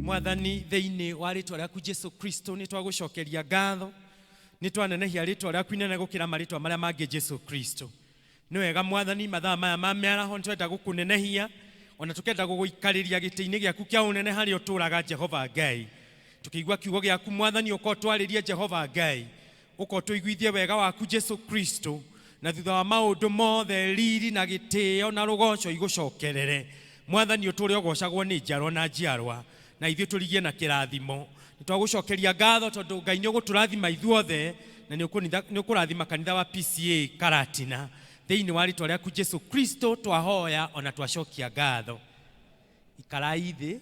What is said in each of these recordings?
Mwathani, thĩinĩ wa rĩtwa rĩaku Jesu Kristo, nĩ twagũcokeria ngatho, nĩ twanenehia rĩtwa rĩaku inene gũkĩra marĩtwa marĩa mangĩ, Jesu Kristo. Nĩ wega Mwathani, mathaa maya ma mĩaraho nĩ twenda gũkũnenehia, ona tũkenda gũgũikarĩria gĩtĩ-inĩ gĩaku kĩa ũnene harĩa ũtũũraga, Jehova Ngai. Tũkĩigua kiugo gĩaku, Mwathani, ũka ũtwarĩrie, Jehova Ngai. Ũka ũtũiguithie wega waku, Jesu Kristo, na thutha wa maũndũ mothe riri na gĩtĩo na rũgoco igũcokerere. Mwathani, ũtũũre ũgocagwo nĩ njiarwa na njiarwa, na ithuĩ tũrigie na kĩrathimo. Nĩ twagũcokeria ngatho tondũ Ngai nĩ ũgũtũrathima ithuothe na nĩ ũkũrathima kanitha wa PCEA Karatina. Thĩinĩ wa rĩtwa rĩaku Jesu Kristo twahoya ona twacokia ngatho. Ikarai thĩ.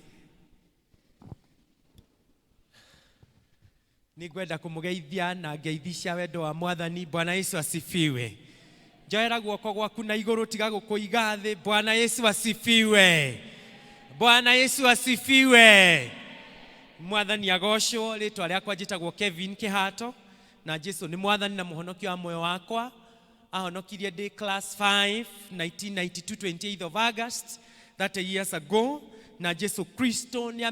Nĩngwenda kũmũgeithia na ngeithi cia wendo wa Mwathani. Bwana Yesu asifiwe. Njoera guoko gwaku na igũrũ, tiga gũkũiga thĩ. Bwana Yesu asifiwe. Bwana Yesu asifiwe. Mwathani agocwo. Rĩtwa rĩakwa njĩtagwo Kevin Kĩhato, na Jesu nĩ Mwathani na Mũhonokia wa muoyo wakwa. Ahonokirie ndĩ class 5 1992, 28th of August, 30 years ago, na Jesu Kristo nĩ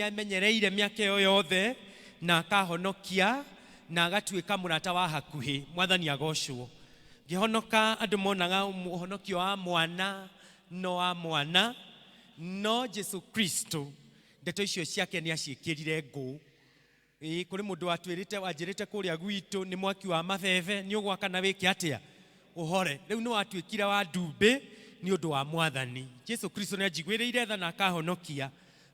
amenyereire mĩaka ĩyo yothe na akahonokia na agatuĩka mũrata wa hakuhĩ. Mwathani agocwo. Ngĩhonoka, andũ monaga ũhonokio wa mwana no wa mwana, no Jesu Kristo ndeto icio ciake nĩ aciĩkĩrire ngũ. Ĩĩ, kũrĩ mũndũ watwĩrĩte, wanjĩrĩte kũrĩa gwitũ nĩ mwaki wa mabebe, nĩ ũgwakana wĩke atĩa? Ũhore. Rĩu nĩ watuĩkire wa ndumbĩ nĩ ũndũ wa Mwathani. Jesu Kristo nĩ anjiguĩrĩire tha na akahonokia.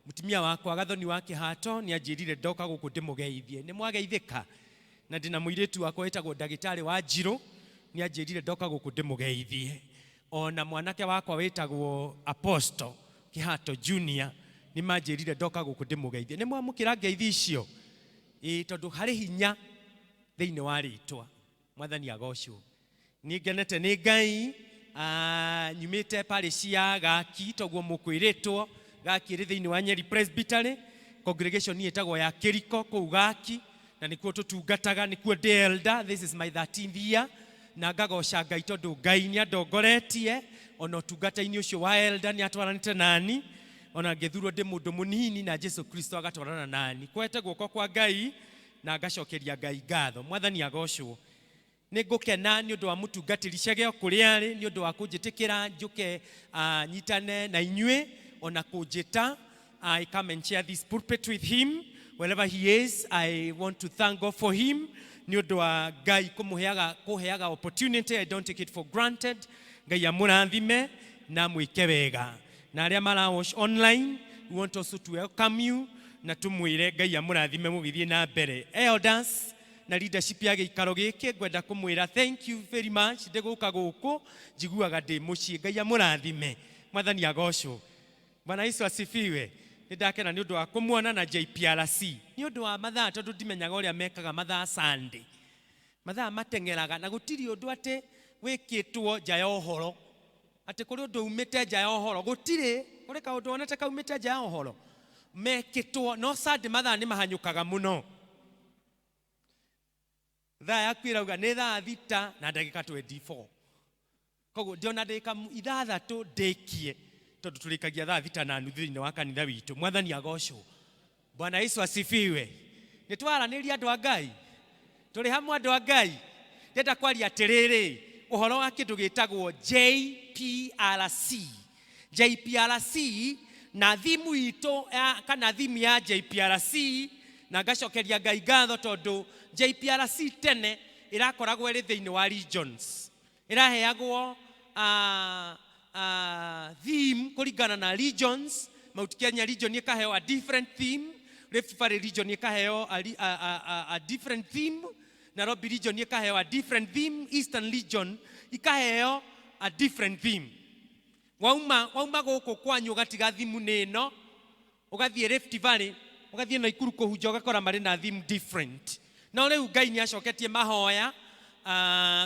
Mũtumia wakwa Gathoni wa Kĩhato nĩ anjĩrire ndoka gũkũ ndĩmũgeithie. Nĩ mwageithĩka? Na ndĩna mũirĩtu wakwa wĩtagwo ndagĩtarĩ wa Njirũ, nĩ anjĩrire ndoka gũkũ ndĩmũgeithie. O na mwanake wakwa wĩtagwo Apostle Kĩhato Junior nĩ manjĩrire ndoka gũkũ ndĩmũgeithie. Nĩ mwamũkĩra ngeithi icio? Ĩĩ, tondũ harĩ hinya thĩinĩ wa rĩtwa. Mwathani agocwo. Nĩ ngenete nĩ Ngai. Nyumĩte parish ya Gaki, toguo mũkwĩrĩtwo. Gaki ĩrĩ thĩinĩ wa Nyeri Presbytery, congregation ĩtagwo ya Kĩriko kũu Gaki, na nĩkuo tũtungataga, nĩkuo ndĩ elder. This is my 13th year, na ngagoca Ngai tondũ Ngai nĩ andongoretie ona ũtungata-inĩ ũcio wa elder, nĩ atwaranĩte nani ona ngĩthurwo ndĩ mũndũ mũnini, na Jesu Kristo agatwarana nani. Kwete guoko kwa Ngai na ngacokeria Ngai ngatho. Mwathani agocwo. Nĩ ngũkena nĩ ũndũ wa mũtungatĩri Chege o kũrĩa arĩ, nĩ ũndũ wa kũnjĩtĩkĩra njũke nyitane na inyuĩ ona kũnjĩta I come and share this pulpit with him wherever he is. I want to thank God for him nĩ ũndũ wa Ngai kũmũheaga kũheaga opportunity. I don't take it for granted. Ngai amũrathime na mwĩke wega. Na arĩa mara watch online, we want also to welcome you na tũmwĩre Ngai amũrathime mũgĩthiĩ na mbere. Elders na leadership ya gĩikaro gĩkĩ, ngwenda kũmwĩra thank you very much. Ndĩ gũka gũkũ njiguaga ndĩ mũciĩ. Ngai amũrathime. Mwathani agocwo. Bwana Yesu asifiwe. Nĩ ndakena nĩ ũndũ wa kũmuona na JPRC nĩ ũndũ wa mathaa, tondũ ndimenyaga ũrĩa mekaga mathaa Sunday. Mathaa mateng'eraga na gũtirĩ ũndũ atĩ wĩkĩtwo nja ya ũhoro, atĩ kũrĩ ũndũ umĩte nja ya ũhoro. Gũtirĩ kũrĩ kaũndũ wonete kaumĩte nja ya ũhoro mekĩtwo. No Sunday mathaa nĩ mahanyũkaga mũno. Thaa yaku ĩrauga nĩ thaa 6 na ndagĩka 24, koguo ndĩona ndagĩka 6 ndĩkie, tondũ tũrĩkagia thaa 6:30 thĩinĩ wa kanitha witũ. Mwathani agocwo. Bwana Yesu asifiwe. Nĩ twaranĩria, andũ a Ngai, tũrĩ hamwe, andũ a Ngai. Ndĩrenda kwaria atĩrĩrĩ ũhoro wa kĩndũ gĩtagwo JPRC. JPRC na thimu itũ kana thimu ya JPRC, na ngacokeria Ngai ngatho tondũ JPRC tene ĩrakoragwo ĩrĩ thĩinĩ wa regions, ĩraheagwo theme kũringana na regions. Mount Kenya region ĩkaheo a different theme, Rift Valley region ĩkaheo a different theme, Nairobi region ĩkaheo a different theme, Eastern region ikaheo a different theme. Wauma gũkũ kwanyu, ũgatiga thimu nĩ ĩno, ũgathiĩ Rift Valley, ũgathiĩ Naikuru kũhunja, ũgakora marĩ na theme different. No rĩu Ngai nĩ acoketie mahoya.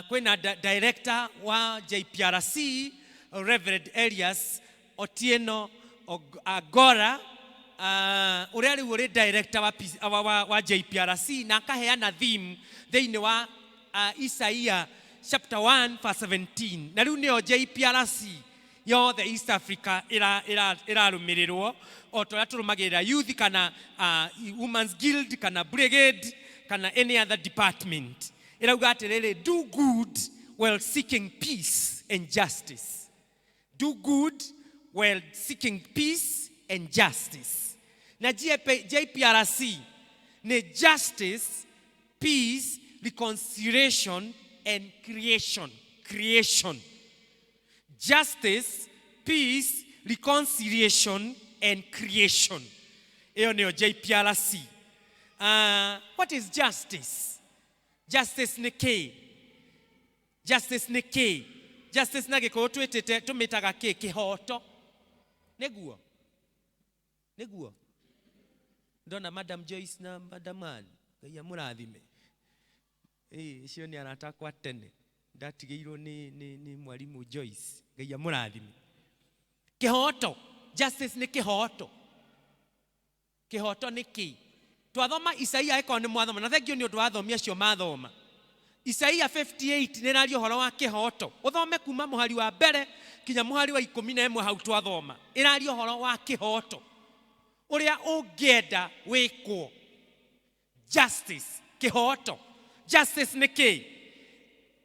Kwĩna director wa JPRC, Reverend Elias Otieno Agora, ũrĩa rĩu ũrĩ director wa JPRC, na akaheana theme thĩinĩ wa Isaiah chapter 1 verse 17, na rĩu nĩyo JPRC. Yothe East Africa ĩrarũmĩrĩrwo o ta ũrĩa tũrũmagĩrĩra youth kana Women's Guild kana brigade kana any other department. Ĩrauga atĩrĩrĩ, do good while seeking peace and justice. Do good while seeking peace and justice. Na GP, JPRC nĩ justice, peace, reconciliation and creation. Creation, justice, peace, reconciliation and creation. Ĩyo nĩyo JPRC. What is justice? Justice nĩ kĩ? Justice nĩ kĩ? Justice na Gĩkũyũ twĩtĩte, tũmĩtaga kĩ? Kĩhoto. Nĩguo ndona Madam Joyce na Madam Ann, Ngai amũrathime. Ĩĩ, icio nĩ arata akwa tene ndatigĩirwo nĩ mwarimũ Joyce. Ngai amũrathime. Kĩhoto, justice nĩ kĩhoto. Kĩhoto nĩ kĩ? Twathoma Isaia, ĩkorwo nĩ mwathoma, na thengio nĩ ũndũ wa athomi acio mathoma Isaia 58, nĩ ĩraria ũhoro wa kĩhoto. Ũthome kuma mũhari wa mbere kinya mũhari wa 11 hau twathoma, ĩraria ũhoro wa kĩhoto, ũrĩa ũngĩenda wĩkwo. Justice, kĩhoto. Justice nĩ kĩ?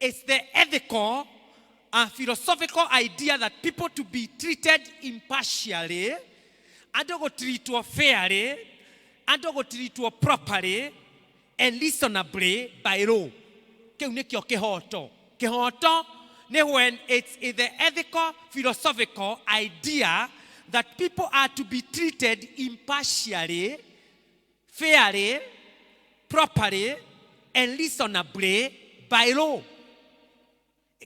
It's the ethical philosophical idea that people to be treated impartially, andũ gũtreatwo fairly, andũ gũtreatwo properly and reasonably by law. Kĩu nĩkĩo kĩhoto. Kĩhoto nĩ when it's the ethical philosophical idea that people are to be treated impartially, fairly, properly and reasonably by law.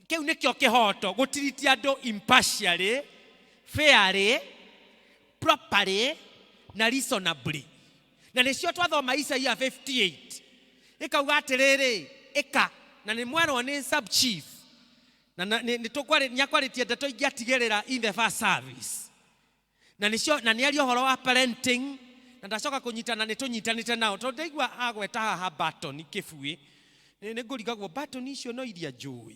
Kĩu nĩkĩo kĩhoto, gũtreat andũ impartially, fairly, properly na reasonably. Na nĩcio twathoma Isaia 58, ĩkauga atĩrĩrĩ, ĩka na nĩ mwerwo nĩ sub chief na nĩ akwarĩtie ndeto ingĩatigĩrĩra in the first service, na nĩcio na nĩ aria ũhoro wa parenting, na ndacoka kũnyitana, nĩ tũnyitanĩte nao tondũ ndaigua agweta haha Barton Kĩbuĩ, nĩ ngũrigagwo Barton icio no iria njũĩ.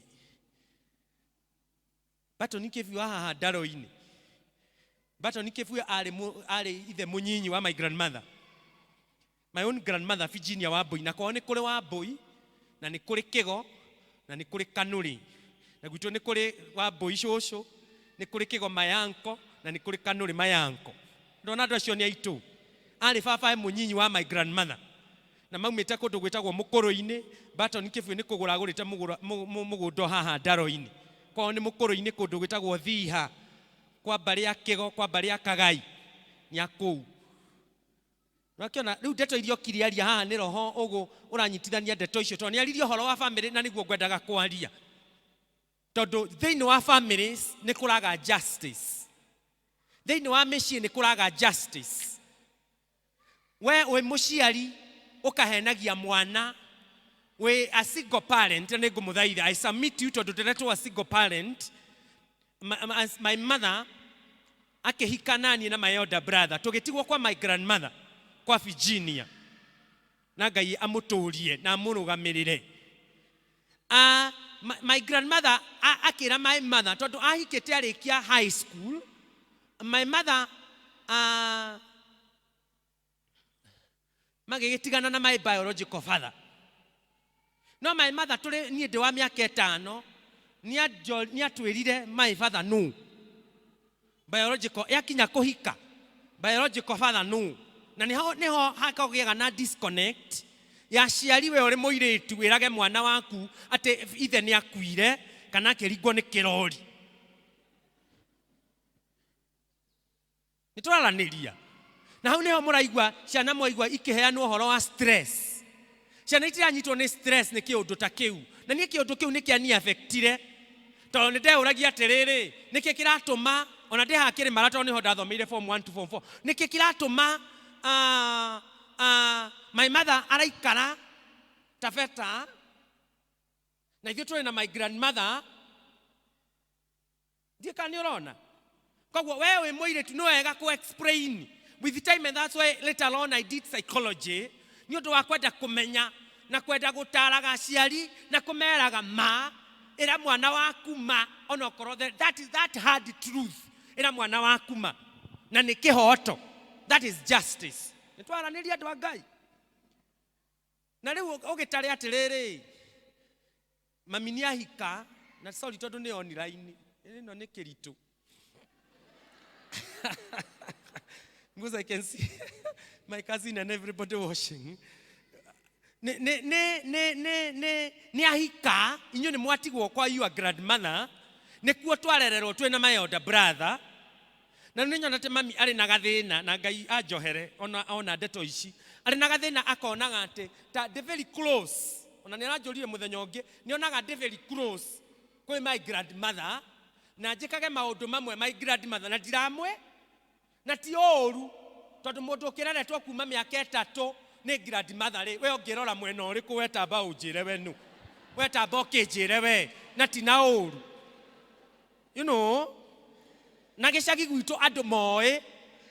Barton Kĩbuĩ wa haha ndaro-inĩ. Barton Kĩbuĩ arĩ ithe mũnyinyi wa my grandmother, my own grandmother Virginia Wambui. Na kwao nĩ kũrĩ Wambui na nĩ kũrĩ Kĩgo na nĩ kũrĩ Kanũrĩ, na gwitũ nĩ kũrĩ Wambui cũcũ, nĩ kũrĩ Kĩgo mayanko, na nĩ kũrĩ Kanũrĩ mayanko. Ndona andũ acio nĩ aitũ. Arĩ baba mũnyinyi wa my grandmother na maumĩte kũndũ gwĩtagwo Mũkũrũ-inĩ. Barton Kĩbuĩ nĩ kũgũra agũrĩte mũgũnda o haha ndaro-inĩ. Kwao nĩ Mũkũrũ-inĩ, kũndũ gwĩtagwo Thiha, kwa mbarĩ ya Kĩgo, kwa mbarĩ ya Kagai, nĩ akũu. Ũrakĩona rĩu ndeto iria okire aria haha nĩ roho ũgũ ũranyitithania ndeto icio, tondũ nĩ aririe ũhoro wa family, na nĩguo ngwendaga kwaria, tondũ thĩinĩ wa families nĩ kũraga justice, thĩinĩ wa mĩciĩ nĩ kũraga justice. We wĩ mũciari ũkahenagia mwana, wĩ a single parent, nĩ ngũmũthaitha, I submit you, tondũ ndĩretwo a single parent. My mother akĩhika naniĩ na my elder brother, tũgĩtigwo kwa my grandmother, kwa Virginia, na Ngai amũtũrie na amũrũgamĩrĩre. My grandmother akĩra my mother, tondũ ahikĩte arĩkia high school, my mother magĩgĩtigana na my biological father. No my mother, tũrĩ niĩ ndĩ wa mĩaka 5, nĩatwĩrire my father no biological, yakinya kũhika, biological father no. Na nĩho hakagĩaga na disconnect ya aciari. We ũrĩ mũirĩtu wĩrage mwana waku atĩ ithe nĩ akuire kana akĩringwo nĩ kĩrori. Nĩ tũraranĩria na hau nĩho mũraigua ciana, mwaigua ikĩheanwo ũhoro wa stress. Ciana itiranyitwo nĩ stress nĩ kĩũndũ ta kĩu. Na niĩ kĩũndũ kĩu nĩ kĩani affectire, tondũ nĩ ndeũragia atĩrĩrĩ, nĩkĩ kĩratũma ona ndĩ haha Kĩrĩmara, tondũ nĩho ndathomeire form 1 to form 4, nĩkĩ kĩratũma my mother araikara Taveta na ithuĩ tũrĩ na my grandmother? Ndiĩ kana nĩ ũrona. Koguo we wĩ mũirĩtu nĩ wega kũ explain with time, and that's why later on I did psychology, nĩ ũndũ wa kwenda kũmenya na kwenda gũtaraga aciari na kũmeraga ma. Ĩra mwana waku ma, onokorwo that is that hard truth. Ĩra mwana waku ma, na nĩ kĩhoto. That is justice. Nĩ twaranĩria, andũ a Ngai. Na rĩu ũgĩtare atĩrĩrĩ, mami nĩ ahika na, sorry, tondũ nĩ online ĩno nĩ kĩritũ, because I can see my cousin and everybody watching. Nĩ ahika, inyuĩ nĩ mwatigwo kwa your grandmother, nĩkuo twarererwo twĩna my elder brother. Na nĩ nyonete mami arĩ na gathĩna, na Ngai anjohere ona ndeto ici, arĩ na gathĩna, akonaga atĩ ta ndĩ very close. Ona nĩ aranjũrire mũthenya ũngĩ, nĩ onaga ndĩ very close kwĩ my grandmother, na njĩkage maũndũ mamwe my grandmother na ndiramwe, na ti ũũru, tondũ mũndũ ũkĩreretwo kuma mĩaka 3 nĩ grandmother rĩ, we ũngĩrora mwena ũrĩkũ? Wetamba ũnjĩre we nũ, wetamba ũkĩnjĩre we, na ti na ũũru. Na gĩcagi gwitũ andũ moĩ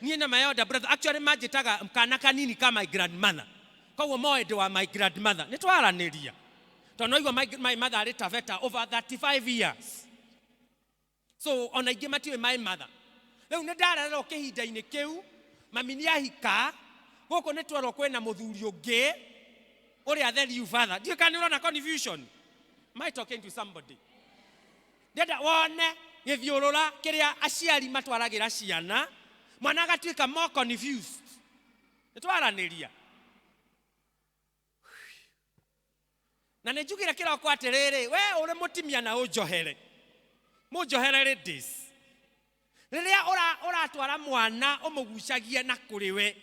niĩ na my elder brother, actually manjĩtaga kana kanini ka my grandmother, koguo moĩ ndĩ wa my grandmother. Nĩ twaranĩria, tondũ noigua my mother arĩ Taveta over 35 years, so ona ingĩ matiũĩ my mother. Rĩu nĩ ndarererwo kĩhinda-inĩ kĩu. Mami nĩ ahika gũkũ, nĩ twerwo kwĩna mũthuri ũngĩ ũrĩa the real father. Ndiũĩ kana nĩ ũrona confusion. Am I talking to somebody? Ndenda wone gĩthiũrũra kĩrĩa aciari matwaragĩra ciana, mwana agatuĩka more confused. Nĩ twaranĩria, na nĩ njugire kĩroko atĩrĩrĩ, we ũrĩ mũtimia na ũnjohere, mũnjohere ladies, rĩrĩa ũratwara mwana ũmũgucagie na kũrĩ we,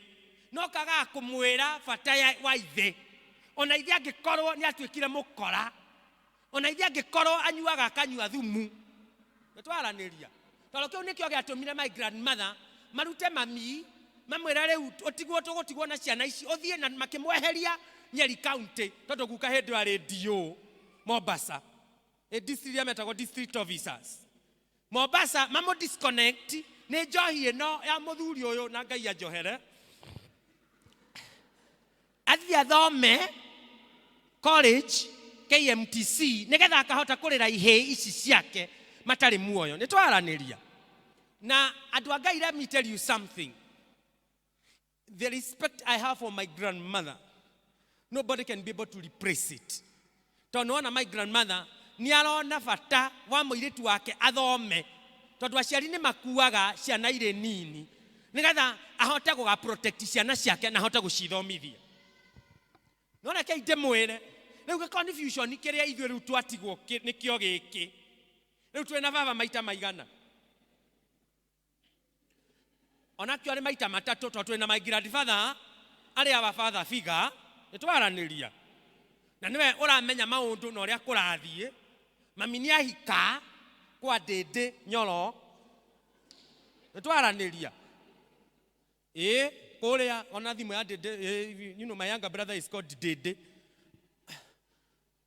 no kagaga kũmwĩra bata wa ithe. Ona ithe angĩkorwo nĩ atuĩkire mũkora, ona ithe angĩkorwo anyuaga akanyua thumu. Nĩ twaranĩria, tondũ kĩu nĩkĩo gĩatũmire my grandmother marute mami, mamwĩre rĩu ũtigwo, tũgũtigwo na ciana ici, ũthiĩ, na makĩmweheria Nyeri County, tondũ guka hĩndĩ ĩyo arĩ DO Mombasa, district ĩrĩa metagwo district officers Mombasa, mamũ disconnect nĩ njohi ĩno ya mũthuri ũyũ. Na Ngai anjohere, athiĩ athome college KMTC, nĩgetha akahota kũrĩra ihĩĩ ici ciake matarĩ muoyo. Nĩ twaranĩria, na andũ a Ngai, let me tell you something. The respect I have for my grandmother, nobody can be able to replace it, tondũ nĩwona my grandmother nĩ arona bata wa mũirĩtu wake athome, tondũ aciari nĩ makuaga ciana irĩ nini, nĩgetha ahote gũga protect ciana ciake na ahote gũcithomithia. No reke ndĩmwĩre, rĩu gĩ confusion kĩrĩa ithuĩ rĩu twatigwo nĩkĩo gĩkĩ. Rĩu twĩna baba maita maigana? Onakĩo arĩ maita matatũ, tondũ twĩna my grandfather arĩ our father figure. Nĩ twaranĩria, na nĩwe ũramenya maũndũ na ũrĩa kũrathiĩ. Mami nĩ ahika kwa ndĩndĩ nyoro. Nĩ twaranĩria, ĩ kũrĩa ona thimũ ya ndĩndĩ. My younger brother is called Ndĩndĩ.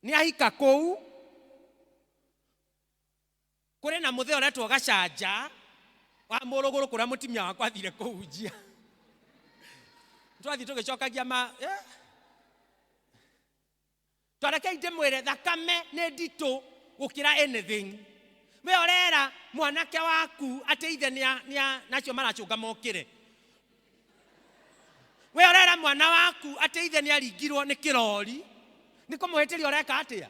Nĩ ahika kũu, kũrĩ na mũthee ũretwo Gacanja wa mũrũgũrũ, kũrĩa mũtumia wakwa athire kũhunjia. Twathiĩ tũgĩcokagia ma. Twarekei ndĩmwĩre, thakame nĩ nditũ gũkĩra anything. We ũrera mwanake waku atĩ ithe nacio maracũnga mokĩre. We ũrera mwana waku atĩ ithe nĩ aringirwo nĩ kĩrori, nĩ kũmũhĩtĩria ũreka atĩa?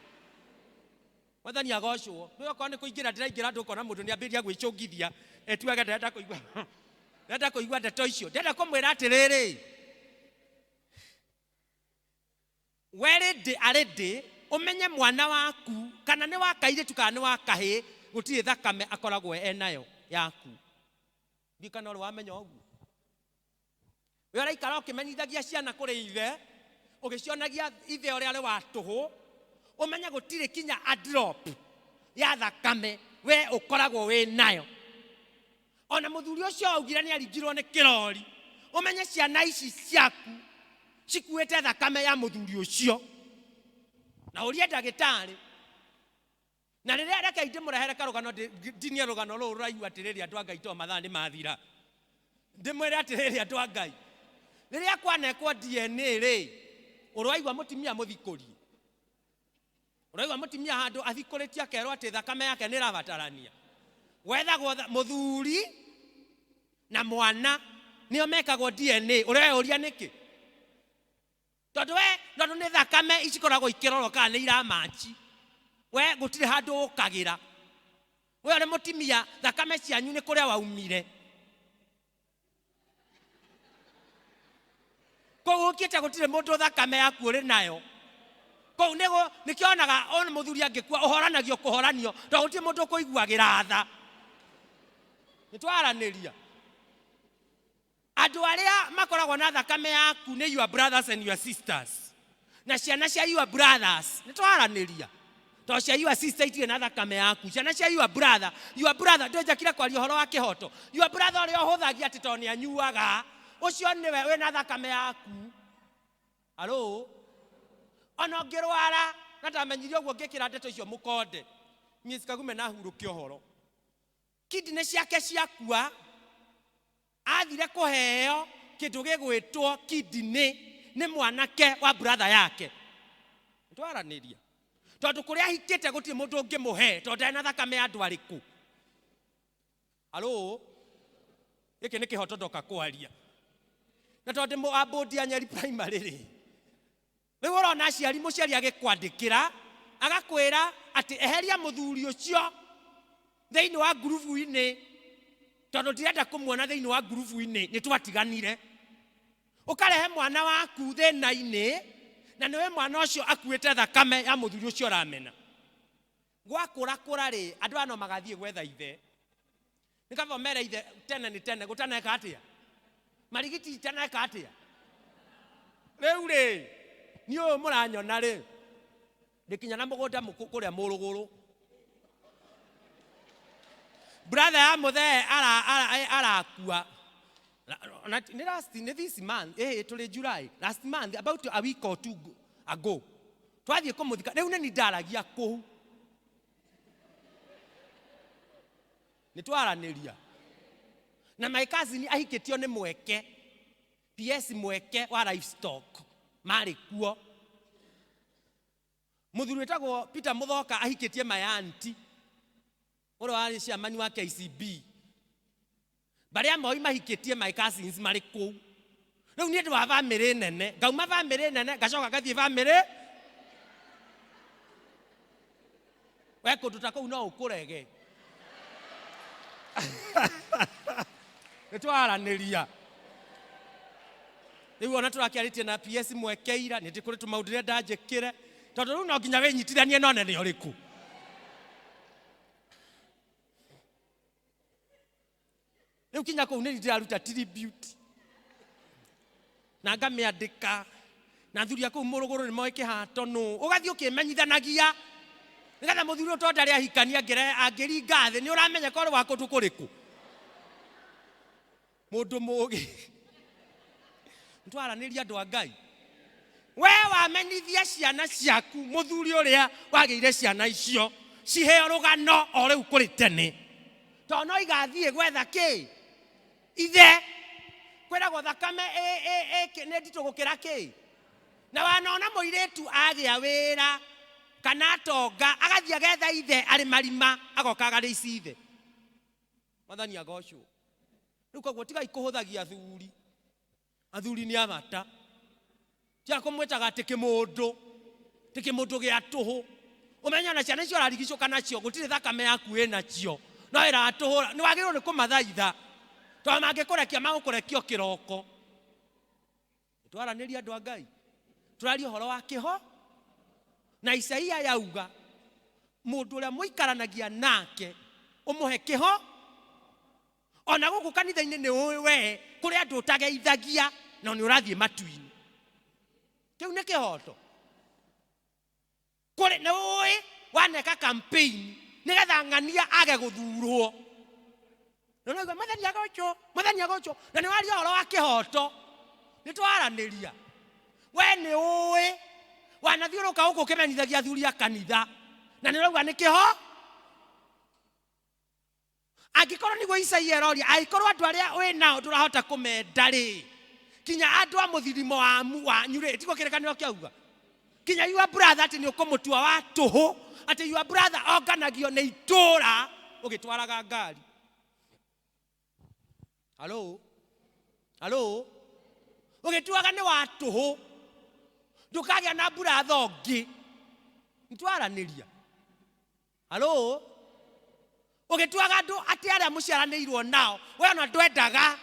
Mwathani agocwo. Nĩ okorwo nĩ kũingĩra ndĩraingĩra, andũ ũkona mũndũ nĩ ambĩrĩria gwĩcũngithia, etuage nderenda kũigua, ndĩrenda kũigua ndeto icio. Ndĩrenda kũmwĩra atĩrĩrĩ, we rĩndĩ arĩndĩ ũmenye mwana waku, kana nĩ wa kairĩtu kana nĩ wa kahĩĩ, gũtirĩ thakame akoragwo enayo yaku. Ndiũ kana ũrĩ wamenya ũguo. We ũraikara ũkĩmenyithagia ciana kũrĩ ithe, ũgĩcionagia ithe ũrĩa arĩ wa tũhũ, ũmenye gũtirĩ kinya a drop ya thakame we ũkoragwo wĩ nayo. Ona mũthuri ũcio augire nĩ aringirwo nĩ kĩrori, ũmenye ciana ici ciaku cikuĩte thakame ya mũthuri ũcio, na ũrie ndagĩtarĩ. Na rĩrĩa, reke ndĩmũrehere karũgano, ndinie rũgano rũrũ rũraihu atĩrĩrĩ, andũ a Ngai, to mathaa nĩ mathira. Ndĩmwĩre atĩrĩrĩ, andũ a Ngai, rĩrĩa kwanekwo DNA rĩ, ũrwaigua mũtumia mũthikũrie. Ũraigua mũtumia handũ athikũrĩtie akerwo atĩ thakame yake nĩ ĩrabatarania. Gwethagwo mũthuri na mwana nĩo mekagwo DNA. Ũreyũria nĩkĩ? Tondũ we tondũ nĩ thakame icikoragwo ikĩrorwo kana nĩ iramachi. We gũtirĩ handũ ũkagĩra. We ũrĩ mũtumia thakame cianyu nĩ kũrĩa waumire. Kũu ũkĩte gũtirĩ mũndũ thakame yaku ũrĩ nayo. Kũu nĩkĩo onaga ona mũthuri angĩkua ũhoranagio kũhoranio tondũ gũtirĩ mũndũ ũkũiguagĩra tha. Nĩ twaranĩria. Andũ arĩa makoragwo na thakame yaku nĩ your brothers and your sisters. Na ciana cia your brothers. Nĩ twaranĩria. Tondũ cia your sister itirĩ na thakame yaku. Ciana cia your brother. Your brother, ndũnjakire kwaria ũhoro wa kĩhoto. Your brother ũrĩa ũhũthagia atĩ tondũ nĩ anyuaga. Ũcio nĩwe wĩna thakame yaku. Alo? Ona ũngĩrwara, na ndamenyire ũguo ngĩkĩra ndeto icio mũkonde. Miss Kagume na hurũke ũhoro. Kidney ciake ciakua, athire kũheo kĩndũ gĩgwĩtwo kidney nĩ mwanake wa brother yake. Twaranĩria. Tondũ kũrĩa ahikĩte gũtirĩ mũndũ ũngĩmũhe tondũ ndarĩ na thakame ya andũ arĩkũ. Alo? Gĩkĩ nĩ kĩhoto ndoka kwaria. Na tondũ ndĩ wa board ya Nyeri Primary rĩ, rĩu ũrona aciari mũciari agĩkwandĩkĩra agakwĩra atĩ eheria mũthuri ũcio thĩinĩ wa ngurubu-inĩ tondũ ndirenda kũmuona thĩinĩ wa ngurubu-inĩ, nĩ twatiganire. Ũkarehe mwana waku thĩna-inĩ na nĩwe mwana ũcio akuĩte thakame ya mũthuri ũcio ũramena. Gwakũrakũra rĩ, andũ aya no magathiĩ gwetha ithe. Nĩ kaba ũmere ithe tene nĩ tene gũtaneka atĩa? Marigiti itaneka atĩa? Rĩu rĩ, niĩ ũyũ mũranyona rĩ, ndĩkinya na mũgũnda kũrĩa mũrũgũrũ. Brother ya mũthee arakua. Nĩ last, nĩ this month, tũrĩ July, last month, about a week or two ago. Twathiĩ kũmũthika, rĩu nĩ niĩ ndaragia kũu. Nĩ twaranĩria. Na my cousin ahikĩtio nĩ Mweke, PS Mweke wa livestock, marĩ kuo. Mũthuri wĩtagwo Peter Mũthoka ahikĩtie my auntie, ũrĩa warĩ chairman wa KCB. Barĩa Moi mahikĩtie my cousins marĩ kũu. Rĩu niĩ ndĩ wa bamĩrĩ nene, ngauma bamĩrĩ nene, ngacoka ngathiĩ bamĩrĩ. We kũndũ ta kũu no ũkũrege. Nĩ twaranĩria. Rĩu ona tũrakĩarĩtie na PS Mwekeira, nĩ ndĩkũrĩ tũmaũndũ ndĩrenda njĩkĩre, tondũ rĩu no nginya wĩnyitithanie na ũnene ũrĩkũ. Rĩu kinya kũu nĩ ndĩraruta tribute. Na ngamĩandĩka. Na athuri a kũu mũrũgũrũ nĩ moĩ kĩhato nũ. Ũgathiĩ ũkĩmenyithanagia. Nĩgetha mũthuri ũyũ tondũ ndarĩ ahikania angĩringa thĩ, nĩ ũramenyeka ũrĩ wa kũndũ kũrĩkũ. Mũndũ mũũgĩ. Nĩtwaranĩria andũ a Ngai. We wamenyithia ciana ciaku mũthuri ũrĩa wagĩire ciana icio ciheo rũgano o rĩu kũrĩ tene. Tondũ no igathiĩ gwetha kĩ? Ithe. Kwĩragwo thakame nĩ nditũ gũkĩra kĩ? Na wanona mũirĩtu agĩa wĩra kana atonga agathiĩ agetha ithe arĩ marima agoka agarĩ ici ithe. Mwathani agocwo. Rĩu koguo tigai kũhũthagia athuri. Athuri nĩ a bata. Tiga kũmwĩtaga atĩ kĩmũndũ, ti kĩmũndũ gĩa tũhũ. Ũmenye ona ciana icio ũrarigicũka nacio gũtirĩ thakame yaku ĩnacio, no ĩratũhũra. Nĩ wagĩrĩirwo nĩ kũmathaitha, tondũ mangĩkũrekia magũkũrekia o kĩroko. Twaranĩria andũ a Ngai, tũraria ũhoro wa kĩho. Na Isaia yauga mũndũ ũrĩa mũikaranagia nake ũmũhe kĩho. Ona gũkũ kanitha-inĩ nĩ ũĩ we kũrĩ andũ ũtageithagia na nĩ ũrathiĩ matu-inĩ. Kĩu nĩ kĩhoto. Kũrĩ nĩ ũĩ waneka campaign nĩgetha ng'ania age gũthurwo. Na ũraigua Mwathani agocwo, Mwathani agocwo, na nĩ waria ũhoro wa kĩhoto. Nĩ twaranĩria. We nĩ ũĩ wanathiũrũka gũkũ ũkĩmenyithagia athuri a kanitha na nĩ ũrauga nĩ kĩho. Angĩkorwo nĩguo Isaia aroria, angĩkorwo andũ arĩa wĩ nao ndũrahota kũmenda rĩ, kinya andũ a mũthirimo wanyu rĩ, tiguo kĩrĩkanĩro kĩauga? Kinya your brother atĩ nĩ ũkũmũtua wa tũhũ, atĩ your brother onganagio nĩ itũũra ũgĩtwaraga ngari. Halo? Halo? Ũgĩtuaga nĩ wa tũhũ, ndũkagĩa na brother ũngĩ. Nĩtwaranĩria. Halo? Ũgĩtuaga andũ atĩ arĩa mũciaranĩirwo nao, we ona ndwendaga,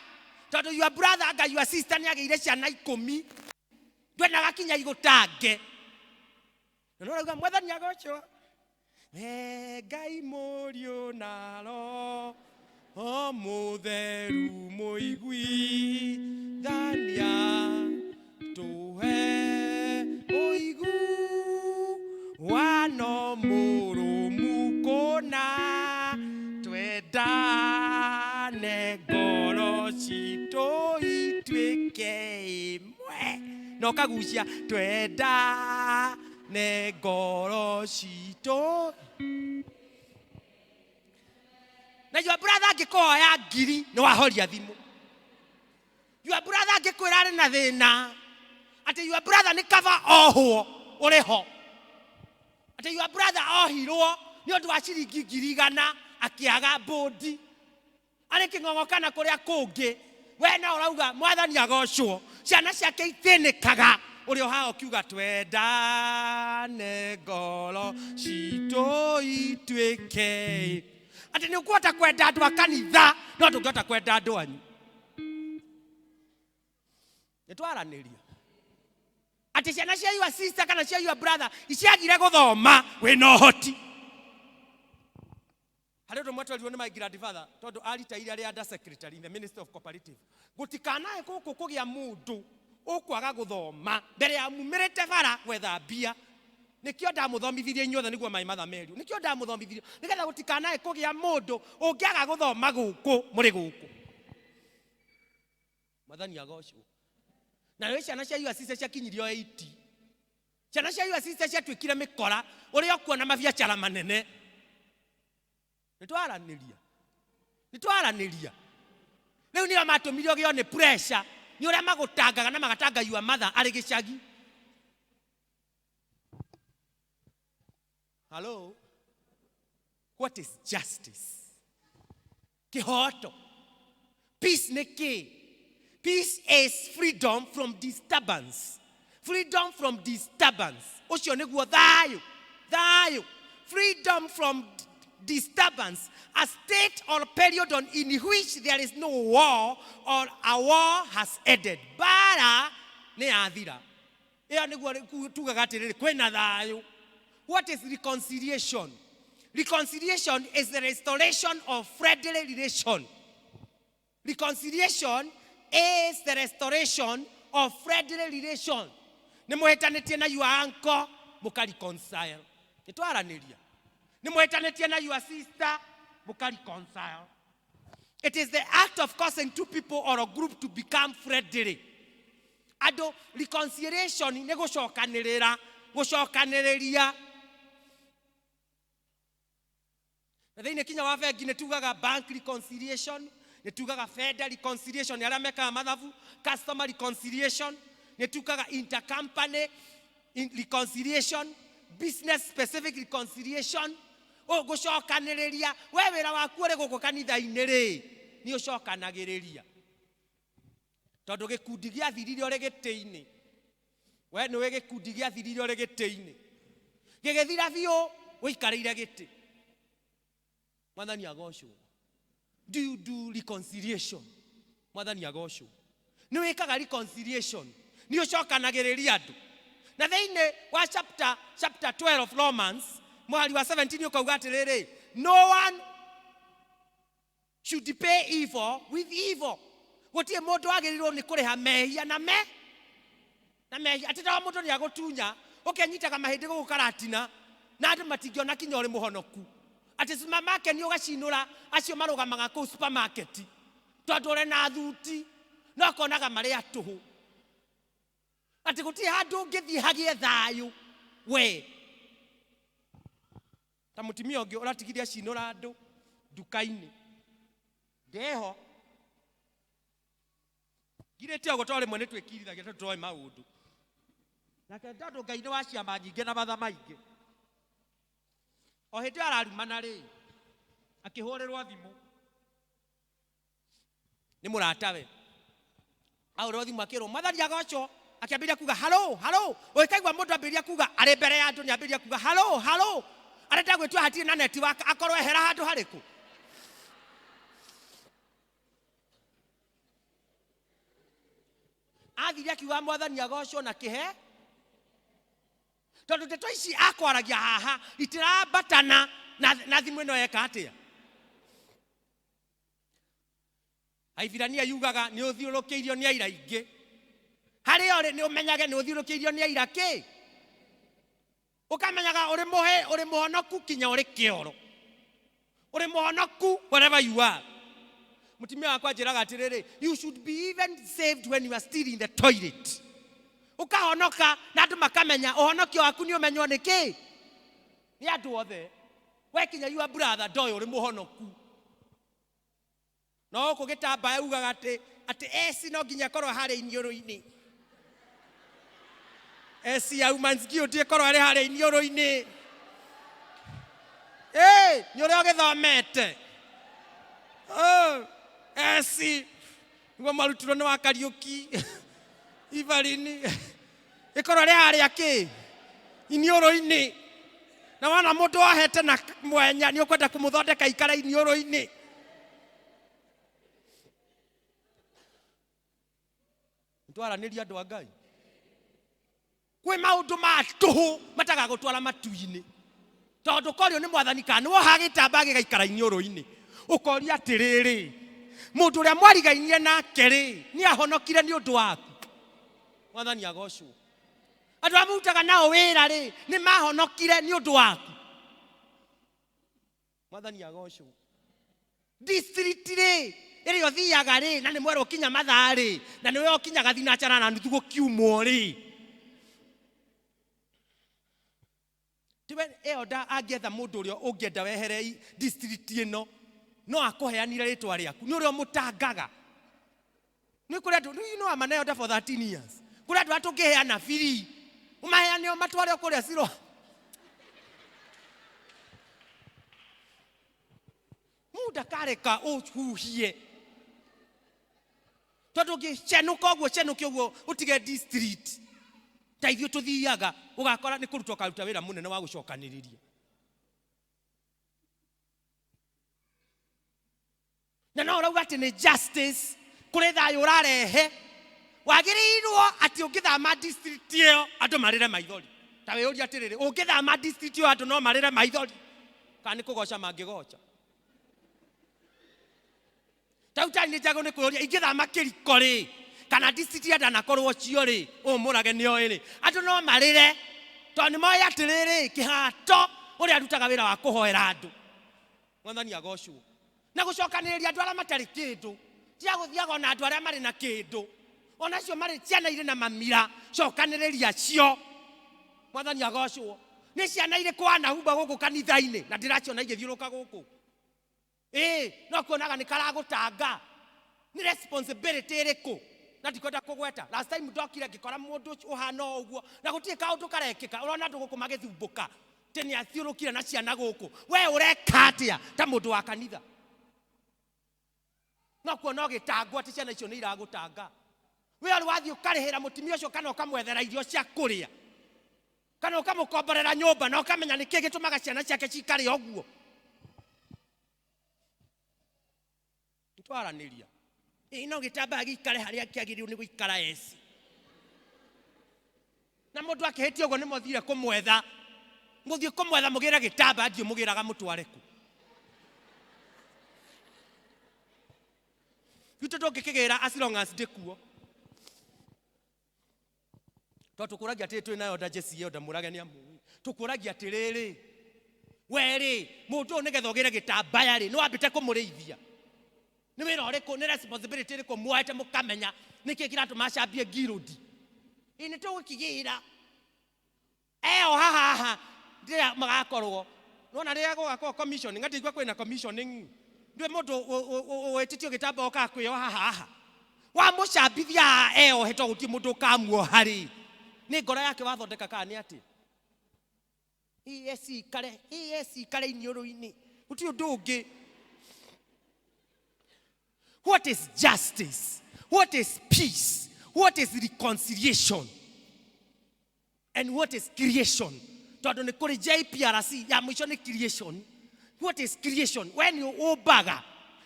tondũ your brother anga your sister nĩ agĩire ciana 10, ndwendaga kinya igũtange. Na no ũrauga mwathani agocwo. We Ngai mũriũ na Roho mũtheru mũiguithania, tũhe ũigu wano mũrũmu kũna, twendane ngoro citũ ituĩke ĩmwe. Na ũkagucia twendane ngoro citũ. Na your brother angĩkũhoya ngiri nĩ wahoria thimũ. Your brother angĩkwĩra arĩ na thĩna, atĩ your brother nĩ kaba ohwo ũrĩ ho, atĩ your brother ohirwo nĩ ũndũ wa ciringi ngiri igana akĩaga mbũndi, arĩ kĩng'ong'o kana kũrĩa kũngĩ, we no ũrauga mwathani agocwo, ciana ciake ithĩnĩkaga, ũrĩ o haha ũkiuga twendane ngoro citũ ituĩke. Atĩ nĩ ũkũhota kwenda andũ a kanitha, no ndũngĩhota kwenda andũ anyu. Nĩ twaranĩria atĩ ciana cia your sister kana cia your brother iciagire gũthoma, wĩna ũhoti. Harĩ ũndũ ũmwe twerirwo nĩ my grandfather, tondũ aritaire arĩ under secretary in the Ministry of Cooperative, gũtikanae gũkũ kũgĩa mũndũ ũkwaga gũthoma mbere ya mumĩrĩte bara gwetha mbia. Nĩkĩo ndamũthomithirie inyuothe nĩguo maĩ matha merio. Nĩkĩo ndamũthomithirie nĩgetha gũtikanae kũgĩa mũndũ ũngĩaga gũthoma gũkũ mũrĩ gũkũ. Mwathani agocwo. Na rĩu ciana cia your sister ciakinyirio 80. Ciana cia your sister ciatuĩkire mĩkora ũrĩa ũkuona mabiacara manene. Nĩtwaranĩria. Nĩtwaranĩria. Rĩu nĩo matũmire ũgĩo nĩ pressure, nĩ ũrĩa magũtangaga na magatanga your mother arĩ gĩcagi. Hello? What is justice? Kĩhooto. Peace nĩ kĩ? Peace is freedom from disturbance. Freedom from disturbance. Ũcio nĩguo thayũ. Thayũ. Freedom from disturbance. A state or period on in which there is no war or a war has ended. Mbara nĩ yathira. Ĩyo nĩguo tugaga atĩrĩrĩ, kwĩna thayũ. What is reconciliation? Reconciliation is the restoration of friendly relation. Reconciliation is the restoration of friendly relation. Nĩ mũhĩtanĩtie na your uncle, mũka reconcile. Nĩ twaranĩria. Nĩ mũhĩtanĩtie na your sister, mũka reconcile. It is the act of causing two people or a group to become friendly. Andũ, reconciliation nĩ gũcokanĩrĩra, gũcokanĩrĩria. Na thĩinĩ kinya wa bengi nĩ tugaga bank reconciliation, nĩ tugaga vendor reconciliation, arĩa mekaga mathabu, customer reconciliation, nĩ tugaga intercompany reconciliation, business specific reconciliation. Gũcokanĩrĩria, we wĩra waku ũrĩ gũkũ kanitha-inĩ rĩ, nĩ ũcokanagĩrĩria. Tondũ gĩkundi gĩathirire ũrĩ gĩtĩ-inĩ. We nĩwe gĩkundi gĩathirire ũrĩ gĩtĩ-inĩ. Gĩgĩthira biũ, ũikarĩire gĩtĩ. Mwathani agocwo. Do you do reconciliation? Mwathani agocwo. Nĩ wĩkaga reconciliation. Nĩ ũcokanagĩrĩria andũ. Na thĩinĩ wa chapter 12 Romans, mũhari wa 17 ũkauga atĩrĩrĩ, no one should pay evil with evil. Gũtirĩ mũndũ wagĩrĩirwo nĩ kũrĩha mehia na me na mehia. Atĩ tawa mũndũ nĩ agũtunya, ũkenyitaga mahĩndĩ gũkũ karatina, na andũ matingĩona kinya ũrĩ mũhonoku. Atĩ supermarket nĩ ũgacinũra acio marũgamaga kũu supermarket, tondũ ũrĩ na thuti, no ũkonaga marĩ a tũhũ. Atĩ gũtirĩ handũ ũngĩthiĩ hagĩe thayũ we. Ta mũtumia ũngĩ ũratigire acinũra andũ nduka-inĩ. Ndeho. Ngirĩte ũguo tondũ rĩmwe nĩ twĩkirithagia tondũ tũroĩ maũndũ. Nake tondũ Ngai nĩ wa ciama nyingĩ na matha maingĩ, o hĩndĩ ĩyo ararumana rĩ, akĩhũrĩrwo thimũ nĩ mũratawe. Ahũrĩrwo thimũ akĩrwo Mwathani agocwo, akĩambĩrĩria kuga halo halo. Ũgĩkaigua mũndũ ambĩrĩria kuga arĩ mbere ya andũ, nĩ ambĩrĩria kuga halo halo, arenda gwĩtua hatirĩ na network, akorwo ehera handũ harĩkũ. Athire akiuga Mwathani agocwo na kĩhe, tondũ ndeto ici akwaragia haha itirambatana na thimũ ĩno eka atĩa. Aibirania yugaga nĩ ũthiũrũkĩirio nĩ aira aingĩ. Harĩa ũrĩ nĩ ũmenyage nĩ ũthiũrũkĩirio nĩ aira kĩ, ũkamenyaga ũrĩ mũhe, ũrĩ mũhonoku kinya ũrĩ kĩoro, ũrĩ mũhonoku wherever you are. Mũtumia wakwa anjĩraga atĩrĩrĩ, you should be even saved when you are still in the toilet. Ũkahonoka na andũ makamenya ũhonokio waku nĩ ũmenywo nĩ kĩ, nĩ andũ othe. We kinya your brother ndoĩ ũrĩ mũhonoku. No gũkũ gĩtambaya ugaga atĩ eci no nginya ĩkorwo harĩa iniũrũ-inĩ. Eci ya Women's Guild ĩkorwo arĩ harĩa iniũrũ-inĩ. Ĩ, nĩ ũrĩa ũgĩthomete. Oh, eci nĩguo marutirwo nĩ wa Kariũki Ivarini, ĩkorwo arĩ harĩa kĩ iniũrũ-inĩ. Na wona mũndũ wohete na mwenya nĩ ũkwenda kũmũthondeka ikare iniũrũ-inĩ. Twaranĩria andũ a Ngai, kwĩ maũndũ ma tũhũ matagagũtwara matu-inĩ, tondũ ũkorio nĩ Mwathani kana nĩ woha gĩtambaya gĩgaikara iniũrũ-inĩ, ũkoria atĩrĩrĩ, mũndũ ũrĩa mwarigainie nake rĩ, nĩ ahonokire nĩ ũndũ waku? Mwathani agocwo. Andũ arĩa mũrutaga nao wĩra rĩ, nĩ mahonokire nĩ ũndũ waku? Mwathani agocwo. District rĩ, ĩrĩa ũthiaga rĩ, na nĩ mwerũ ũkinya mathaa rĩ, na nĩwe ũkinyaga thinacara na nuthu gũkiumwo rĩ, tiwe ĩyo nda angĩetha mũndũ ũrĩa ũngĩenda wehere district ĩno, no akũheanire rĩtwa rĩaku, nĩ ũrĩa ũmũtangaga. Nĩ kũrĩ andũ, you know I'm an elder for 13 years. Kũrĩ andũ arĩa tũngĩheana biri, ũmaheane ũmatware o kũrĩa Siloam. Mũndũ ndakareka ũhuhie, tondũ ũngĩcenũka ũguo, cenũke ũguo ũtige district ta ithuĩ tũthiaga, ũgakora nĩ kũruta ũkaruta wĩra mũnene wa gũcokanĩrĩria. Na no ũrauga atĩ nĩ justice, kũrĩ thayũ ũrarehe, wagĩrĩirwo atĩ ũngĩthama district ĩyo andũ marĩre maithori. Ta wĩyũrie atĩrĩrĩ, ũngĩthama district ĩyo andũ no marĩre maithori, kana nĩ kũgoca mangĩgoca? Tau tani nĩ njagũ nĩ kwĩyũria, ingĩthama kĩriko rĩ, kana district ya ndanakorwo cio rĩ, ũyũ mũrage nĩ oĩ rĩ, andũ no marĩre, tondũ nĩ moĩ atĩrĩrĩ, kĩhato ũrĩa arutaga wĩra wa kũhoera andũ. Mwathani agocwo. Na gũcokanĩrĩria andũ arĩa matarĩ kĩndũ, tiga gũthiaga ona andũ arĩa marĩ na kĩndũ, ona acio marĩ ciana irĩ na mamira, cokanĩrĩria cio. Mwathani agocwo. Nĩ ciana irĩkũ wanahumba gũkũ kanitha-inĩ na ndĩraciona igĩthiũrũka gũkũ? Ĩĩ, no kuonaga nĩ karagũtanga. Nĩ responsibility ĩrĩkũ? Na ndikwenda kũgweta. Last time ndokire ngĩkora mũndũ ũhana o ũguo, na gũtirĩ kaũndũ karekĩka. Ũrona andũ gũkũ magĩthumbũka atĩ nĩ athiũrũkire na ciana gũkũ. We ũreka atĩa ta mũndũ wa kanitha? No kuona ũgĩtangwo atĩ ciana icio nĩ iragũtanga. We ũrĩ wathiĩ ũkarĩhĩra mũtumia ũcio kana ũkamwethera irio cia kũrĩa, kana ũkamũkomborera nyũmba, na ũkamenya nĩkĩ gĩtũmaga ciana ciake cikare ũguo. Nĩtwaranĩria. Ĩ, no gĩtambaya gĩikare harĩa kĩagĩrĩirwo nĩ gũikara eci. Na mũndũ akĩhĩtia ũguo nĩ mũthire kũmwetha, mũthiĩ kũmwetha mũgĩre gĩtambaya, ndiũ mũgĩraga mũtware kũ. Gwitũ ndũngĩkĩgĩra as long as ndĩkuo. Tondũ tũkũragia atĩrĩ, twĩ nayo nda Jesse ĩyo ndamũrage nĩ amũĩ. Tũkũragia atĩrĩrĩ, we rĩ, mũndũ ũyũ nĩgetha ũgĩre gĩtambaya rĩ, nĩ wambĩte kũmũrĩithia? Nĩ wĩra ũrĩkũ, nĩ responsibility ĩrĩkũ muoete mũkamenya nĩkĩ kĩratũma acambie ngirũndi? Ĩ nĩ tũgũkĩgĩra eoha haha rĩrĩa magakorwo nona rĩrĩa gũgakorwo commissioning, ngati igua kwĩna commissioning, ndwĩ mũndũ wĩtĩtio gĩtambaya ũkaga kwĩoha haha, wamũcambithia haha eohe, tondũ gũtirĩ mũndũ ũkamuoha rĩ. Nĩ ngoro yake wathondeka kana nĩ atĩ? Ĩĩ ecikare iniũrũ-inĩ. Gũtirĩ ũndũ ũngĩ. What is justice? What is peace? What is reconciliation? And what is creation? Tondũ nĩ kũrĩ JPRC ya mũico nĩ creation. What is creation? We nĩ ũmbaga.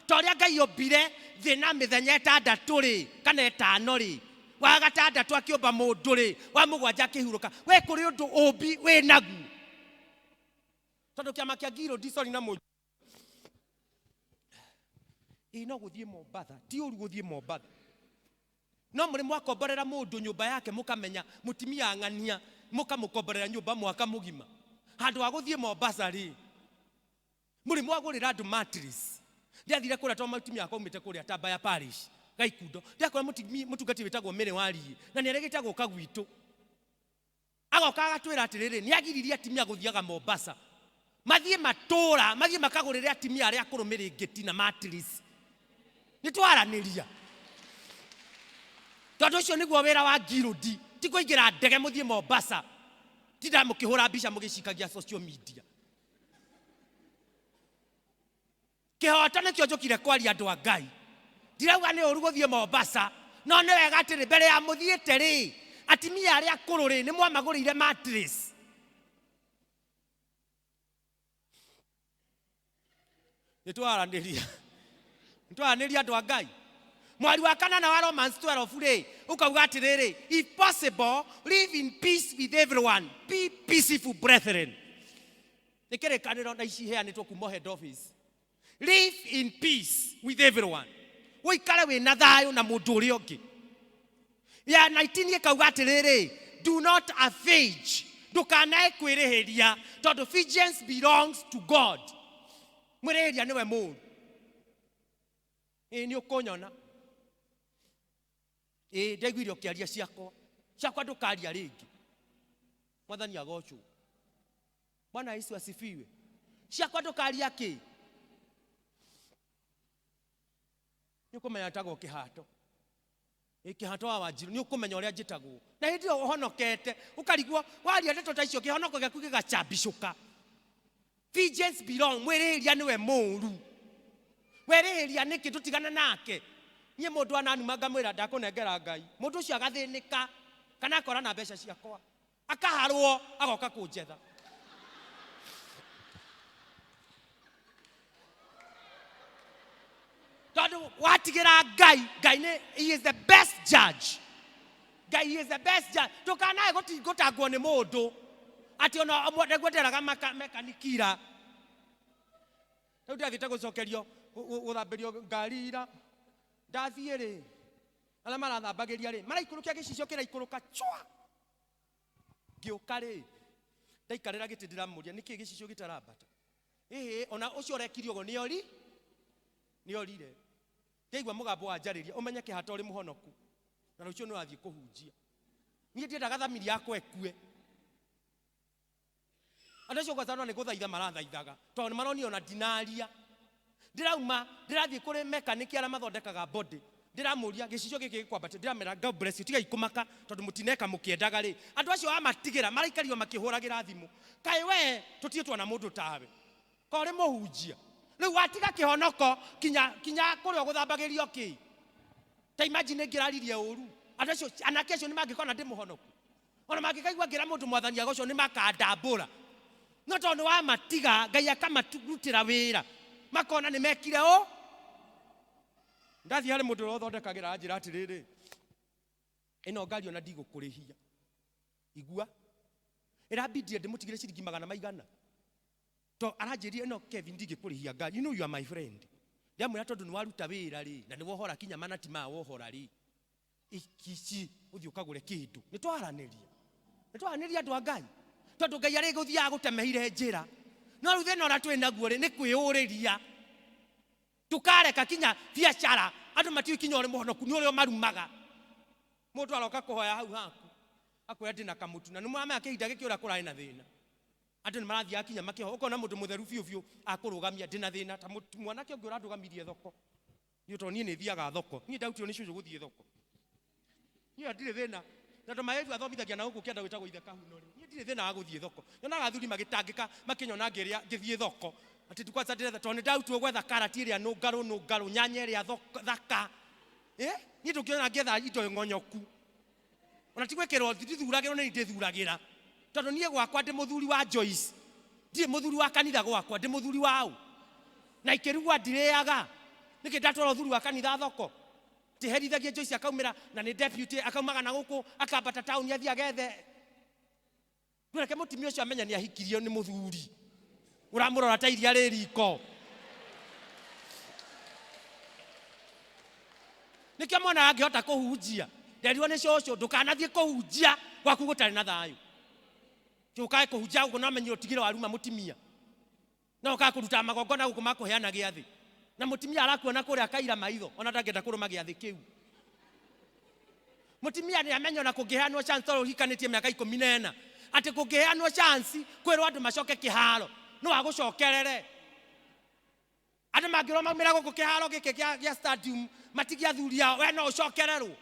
Ta ũrĩa Ngai ombire thĩ na mĩthenya ĩtandatũ rĩ, kana ĩtano rĩ, wa gatandatũ akĩũmba mũndũ rĩ, wa mũgwanja akĩhurũka. We kũrĩ ũndũ ũmbi wĩ naguo. Tondũ kĩama kĩa Ngirũ ndicori na mũnju. Ĩ no gũthiĩ Mombatha, ti ũru gũthiĩ Mombatha. No mũrĩ mwakomborera mũndũ nyũmba yake mũkamenya mũtimia ng'ania, mũkamũkomborera nyũmba mwaka mũgima. Handũ ha gũthiĩ Mombasa rĩ, mũrĩ mwagũrĩra andũ mattress. Ndiathire kũrĩa tondũ mũtumia wakwa aumĩte kũrĩa Tambaya Parish, Gaikundo. Ndakora mũtungati wĩtagwo Mary Wariĩ, na nĩaregete gũka gwitũ. Agoka agatwĩra atĩrĩrĩ, nĩagiririe atumia gũthiaga Mombasa. Mathiĩ matũũra, mathiĩ makagũrĩre atumia arĩa akũrũ mĩrĩngĩti na mattress. Nĩtwaranĩria. Tondũ ũcio nĩguo wĩra wa Ngirũndi, ti kũingĩra ndege mũthiĩ Mombasa. Tinda mũkĩhũra mbica mũgĩcikagia social media. Kĩhoto nĩkĩo njũkire kwaria andũ a Ngai. Ndirauga nĩ ũru gũthiĩ Mombasa, no nĩ wega atĩrĩ, mbere ya mũthiĩte rĩ, atimia arĩa akũrũ rĩ, nĩ mwamagũrĩire mattress. Nĩ twaranĩria. Nĩ twaranĩria andũ a Ngai. Mwari wa kanana wa Romans 12 rĩ, ũkauga atĩrĩrĩ, if possible, live in peace with everyone. Be peaceful, brethren. Nĩ kĩrĩkanĩro na ici iheanĩtwo kuma head office. Live in peace with everyone. Ũikare wĩna thayũ na mũndũ ũrĩa ũngĩ. Ya 19 ĩkauga atĩrĩrĩ, do not avenge. Ndũkanae kwĩrĩhĩria, tondũ vengeance belongs to God. Mwĩrĩhĩria nĩwe mũũru. Ĩĩ nĩ ũkũnyona. Ĩĩ ndaiguire ũkĩaria ciakwa. Ciakwa ndũkaria rĩngĩ. Mwathani agocwo. Bwana Yesu asifiwe. Ciakwa ndũkaria kĩ? Nĩ ũkũmenya njĩtagwo kĩhato. Ĩ kĩhato wa Wanjiru, nĩ ũkũmenya ũrĩa njĩtagwo. Na hĩndĩ ĩyo ũhonokete, ũkarigwo waria ndeto ta icio kĩhonoko gĩaku gĩgacambicũka. Vengeance belong, mwĩrĩhĩria nĩwe mũũru. Werĩhĩria nĩkĩ tũtigana nake? Niĩ mũndũ ananuma ngamwĩra ndakũnengera Ngai. Mũndũ ũcio agathĩnĩka kana akora na mbeca ciakwa. Akaharwo agoka kũnjetha. Tondũ watigĩra Ngai, Ngai nĩ, he is the best judge. Ngai he is the best judge. Ndũkanae gũtangwo nĩ mũndũ atĩ ona nĩguo nderaga mekanikira. Rĩu ndĩrathiĩte gũcokerio gũthambĩrio ngari ira. Ndathiĩ rĩ, arĩa marathambagĩria rĩ, maraikũrũkia gĩcicio kĩraikũrũka chwa. Ngĩũka rĩ, ndaikarĩra gĩtĩ ndĩramũria nĩkĩ gĩcicio gĩtarambata. Ĩhĩ, ona ũcio ũrekire ũguo nĩori? Nĩorire. Ndaigua mũgambo wanjarĩria, ũmenye kĩhato ũrĩ mũhonoku. Na rũciũ nĩũrathiĩ kũhunjia. Niĩ ndiendaga thamiri yakwa ĩkue. Andũ acio kwanza no nĩ gũthaitha marathaithaga, tondũ nĩmaronire ona ndinaria. Ndĩrauma, ndĩrathiĩ kũrĩ mekaniki arĩa mathondekaga body. Ndĩramũria gĩcicio gĩkĩ gĩkwambatĩra, ndĩramera God bless you, tigai kũmaka tondũ mũtineka mũkĩendaga rĩ. Andũ acio amatigĩra maraikarire makĩhũragĩra thimũ. Kaĩ we tũtirĩ tuona mũndũ tawe. Ka ũrĩ mũhunjia. Rĩu watiga kĩhonoko kinya kinya kũrĩa ũgũthambagĩrio kĩ. Ta imagine ngĩraririe ũru. Andũ acio anake acio nĩmangĩkona ndĩ mũhonoku. Ona mangĩkaigua ngĩra mũndũ mwathani agocwo nĩmakandambũra. No tondũ nĩwamatiga Ngai akamarutĩra wĩra. Makona nĩmekire ũ. Ndathiĩ harĩ mũndũ ũrĩa ũthondekagĩra anjĩra atĩrĩrĩ, ĩno ngari ona ndigũkũrĩhia. Igua. Ĩrambindire ndĩmũtigĩre ciringi magana maigana. To aranjĩrire ĩno Kevin ndingĩkũrĩhia ngari. You know you are my friend. Ndamwĩra tondũ nĩwaruta wĩra rĩ, na nĩwohora kinya manati maya wohora rĩ, ici ũthiĩ ũkagũre kĩndũ. Nĩtwaranĩria. Nĩtwaranĩria andũ a Ngai. Tondũ Ngai arĩ gũthiaga gũtemeire njĩra. No rĩu thĩna ũrĩa twĩ naguo rĩ, nĩ kwĩyũrĩria. Tũkareka kinya biacara, andũ matiũĩ kinya ũrĩ mũhonoku, nĩ ũrĩa ũmarumaga. Mũndũ aroka kũhoya hau haku, akwĩra ndĩna kamũtu, na nĩmũramenya kĩhinda gĩkĩ ũrĩa kũrarĩ na thĩna. Andũ nĩmarathiaga kinya makĩhoya, ũkona mũndũ mũtheru biũ biũ akũrũgamia, ndĩna thĩna, ta mwanake ũngĩ ũrandũgamirie thoko. Niĩ tondũ niĩ nĩthiaga thoko, niĩ ndarutirwo nĩ cũcũ gũthiĩ thoko. Niĩ ndirĩ thĩna, Na tondũ maĩru athomithagia na gũkũ kĩanda gwĩtagwo ithe kahuno rĩ, niĩ ndirĩ thĩna wa gũthiĩ thoko. Nyonaga athuri magĩtangĩka makĩnyona ngĩrĩa ngĩthiĩ thoko. Atĩ tu kwanza ndĩretha tondũ nĩ ndarutirwo gwetha karati ĩrĩa nũngarũ nũngarũ, nyanya ĩrĩa thaka. Niĩ ndũngĩona ngĩetha indo ng'onyoku. Ona ti gwĩkĩrwo, ndithuragĩrwo nĩ niĩ ndĩthuragĩra. Tondũ niĩ gwakwa ndĩ mũthuri wa Joyce. Ndirĩ mũthuri wa kanitha gwakwa, ndĩ mũthuri wa ũ. Na ikĩrugwo ndirĩaga. Nĩkĩ ndatwara ũthuri wa kanitha thoko? Ndĩherithagia Joyce akaumĩra na nĩ deputy akaumaga na gũkũ akambata taũni athiĩ agethe. Ndũreke mũtumia ũcio amenye nĩ ahikirio nĩ mũthuri. Ũramũrora ta iria rĩ riko. Nĩkĩo mwana angĩhota kũhunjia. Nderirwo nĩ cũcũ ndũkanathiĩ kũhunjia gwaku gũtarĩ na thayũ. Ũkae kũhunjia gũkũ no amenye ũtigire waruma mũtumia. No ũkae kũruta magongona gũkũ ma kũheana gĩathĩ. Na mũtumia arakuona kũrĩa akaira maitho ona ndangĩenda kũrũma gĩathĩ kĩu. Mũtumia nĩ amenya ona kũngĩheanwo chance tondũ ũhikanĩtie mĩaka 14 atĩ kũngĩheanwo chance kwĩrwo andũ macoke kĩharo no agũcokerere. Andũ mangĩrwo maumĩra gũkũ kĩharo gĩkĩ gĩa stadium matigie athuri ao, we no ũcokererwo.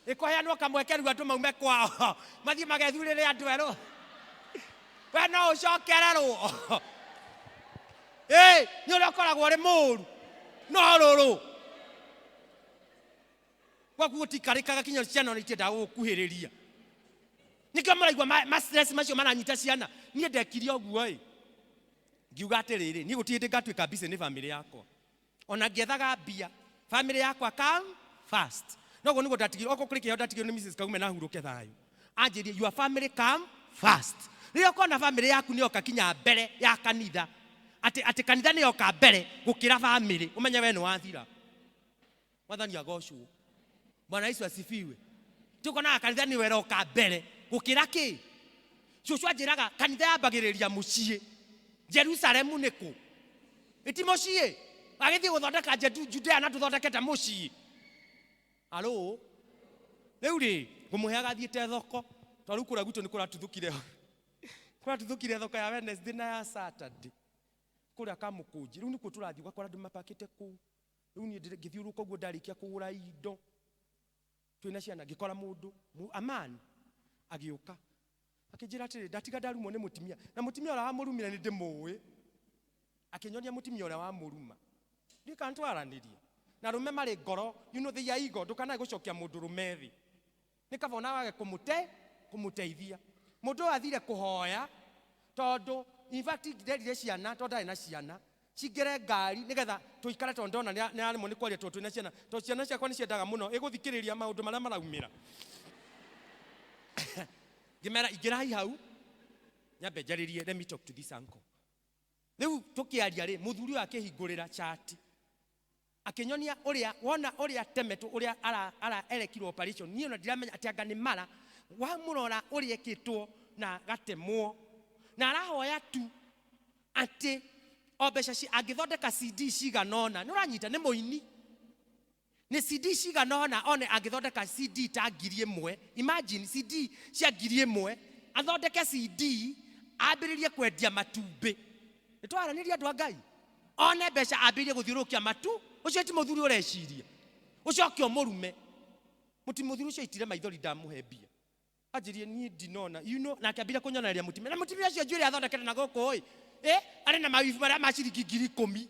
Ĩkũheanwo kamweke rĩu andũ maume kwao mathiĩ magethurĩre andũ erũ, we no ũcokererwo. Ĩ, nĩ ũrĩa ũkoragwo ũrĩ mũru no rũrũ gwaku gũtikarĩkaga kinya ciana ona itiendaga gũgũkuhĩrĩria. Nĩkĩo mũraigua ma stress macio maranyita ciana. Niĩ ndekire ũguo ĩ, ngiuga atĩrĩrĩ, niĩ gũtirĩ hĩndĩ ngatuĩka busy nĩ family yakwa. Ona ngĩethaga mbia, family yakwa come first. Noguo nĩguo ndatigirwo, okorwo kũrĩ kĩheo ndatigirwo nĩ Mrs. Kaume na hurũke thayũ. Anjĩrire your family come first. Rĩrĩa ũkona family yaku nĩyoka kinya mbere ya kanitha, atĩ kanitha nĩyoka mbere gũkĩra family, ũmenye we nĩwathira. Mwathani agocwo. Bwana Yesu asifiwe. Tukonaga kanitha nĩwe ĩroka mbere gũkĩra kĩ? Cũcũ anjĩraga kanitha yambagĩrĩria mũciĩ. Jerusalemu nĩ kũ? Ĩti mũciĩ. Agĩthiĩ gũthondeka Judea na tũthondekete mũciĩ. Alo? Rĩu rĩ, ngũmũheaga thiĩte thoko. Tondũ rĩu kũrĩa gwitũ nĩ kũratuthũkire. Kũratuthũkire thoko ya Wednesday na ya Saturday. Kũrĩa Kamũkũnji. Rĩu nĩkuo tũrathiĩ ũgakora andũ mapakĩte kũu. Rĩu niĩ ngĩthiũrũrũka ũguo ndarĩkia kũgũra indo. Twĩna ciana ngĩkora mũndũ, Amani, agĩũka. Akĩnjĩra atĩrĩ, ndatiga ndarumwo nĩ mũtumia. Na mũtumia ũrĩa wamũrumire nĩ ndĩmũĩ. Akĩnyonia mũtumia ũrĩa wamũruma. Ndiũĩ kana nĩtwaranĩria. Na arũme marĩ ngoro, you know they are ego, ndũkanae gũcokia mũndũ rũme thĩ. Nĩ kaba ona wage kũmũteithia. Mũndũ ũyũ athire kũhoya, tondũ in fact nderire ciana, tondũ ndarĩ na ciana, cingĩre ngari nĩgetha tũikare, tondũ ndona nĩ aremwo nĩ kwaria tondũ twĩna ciana. Tondũ ciana ciakwa nĩ ciendaga mũno ĩgũthikĩrĩria maũndũ marĩa maraumĩra. Ngĩmera ingĩrai hau, nyambe njarĩrie, let me talk to this uncle. Rĩu tũkĩaria rĩ, mũthuri ũyũ akĩhingũrĩra chat. Akĩnyonia ũrĩa, wona ũrĩa temetwo, ũrĩa ara erekirwo operation. Niĩ ona ndiramenya atĩ anga nĩ mara. Wamũrora ũrĩa ekĩtwo na gatemwo. Na arahoya tu atĩ o mbeca angĩthondeka CD cigana ũna, nĩ ũranyita, nĩ mũini. Nĩ CD cigana ũna one angĩthondeka CD ta ngiri ĩmwe. Imagine CD cia ngiri ĩmwe, athondeke CD ambĩrĩrie kwendia matumbĩ. Nĩ twaranĩria andũ a Ngai. One mbeca ambĩrĩrie gũthiũrũrũkia matu, ũcio ti mũthuri ũreciria. Ũcoke ũmũrume. Mũti mũthuri ũcio aitire maithori ndamũhe mbia. Anjĩrie niĩ ndinona, you know, na akĩambĩrĩria kũnyonereria mũtumia. Na mũtumia ũcio njuĩrĩ athondekete na gũkũ ĩ, arĩ na mawibu marĩa ma ciringi ngiri ikũmi.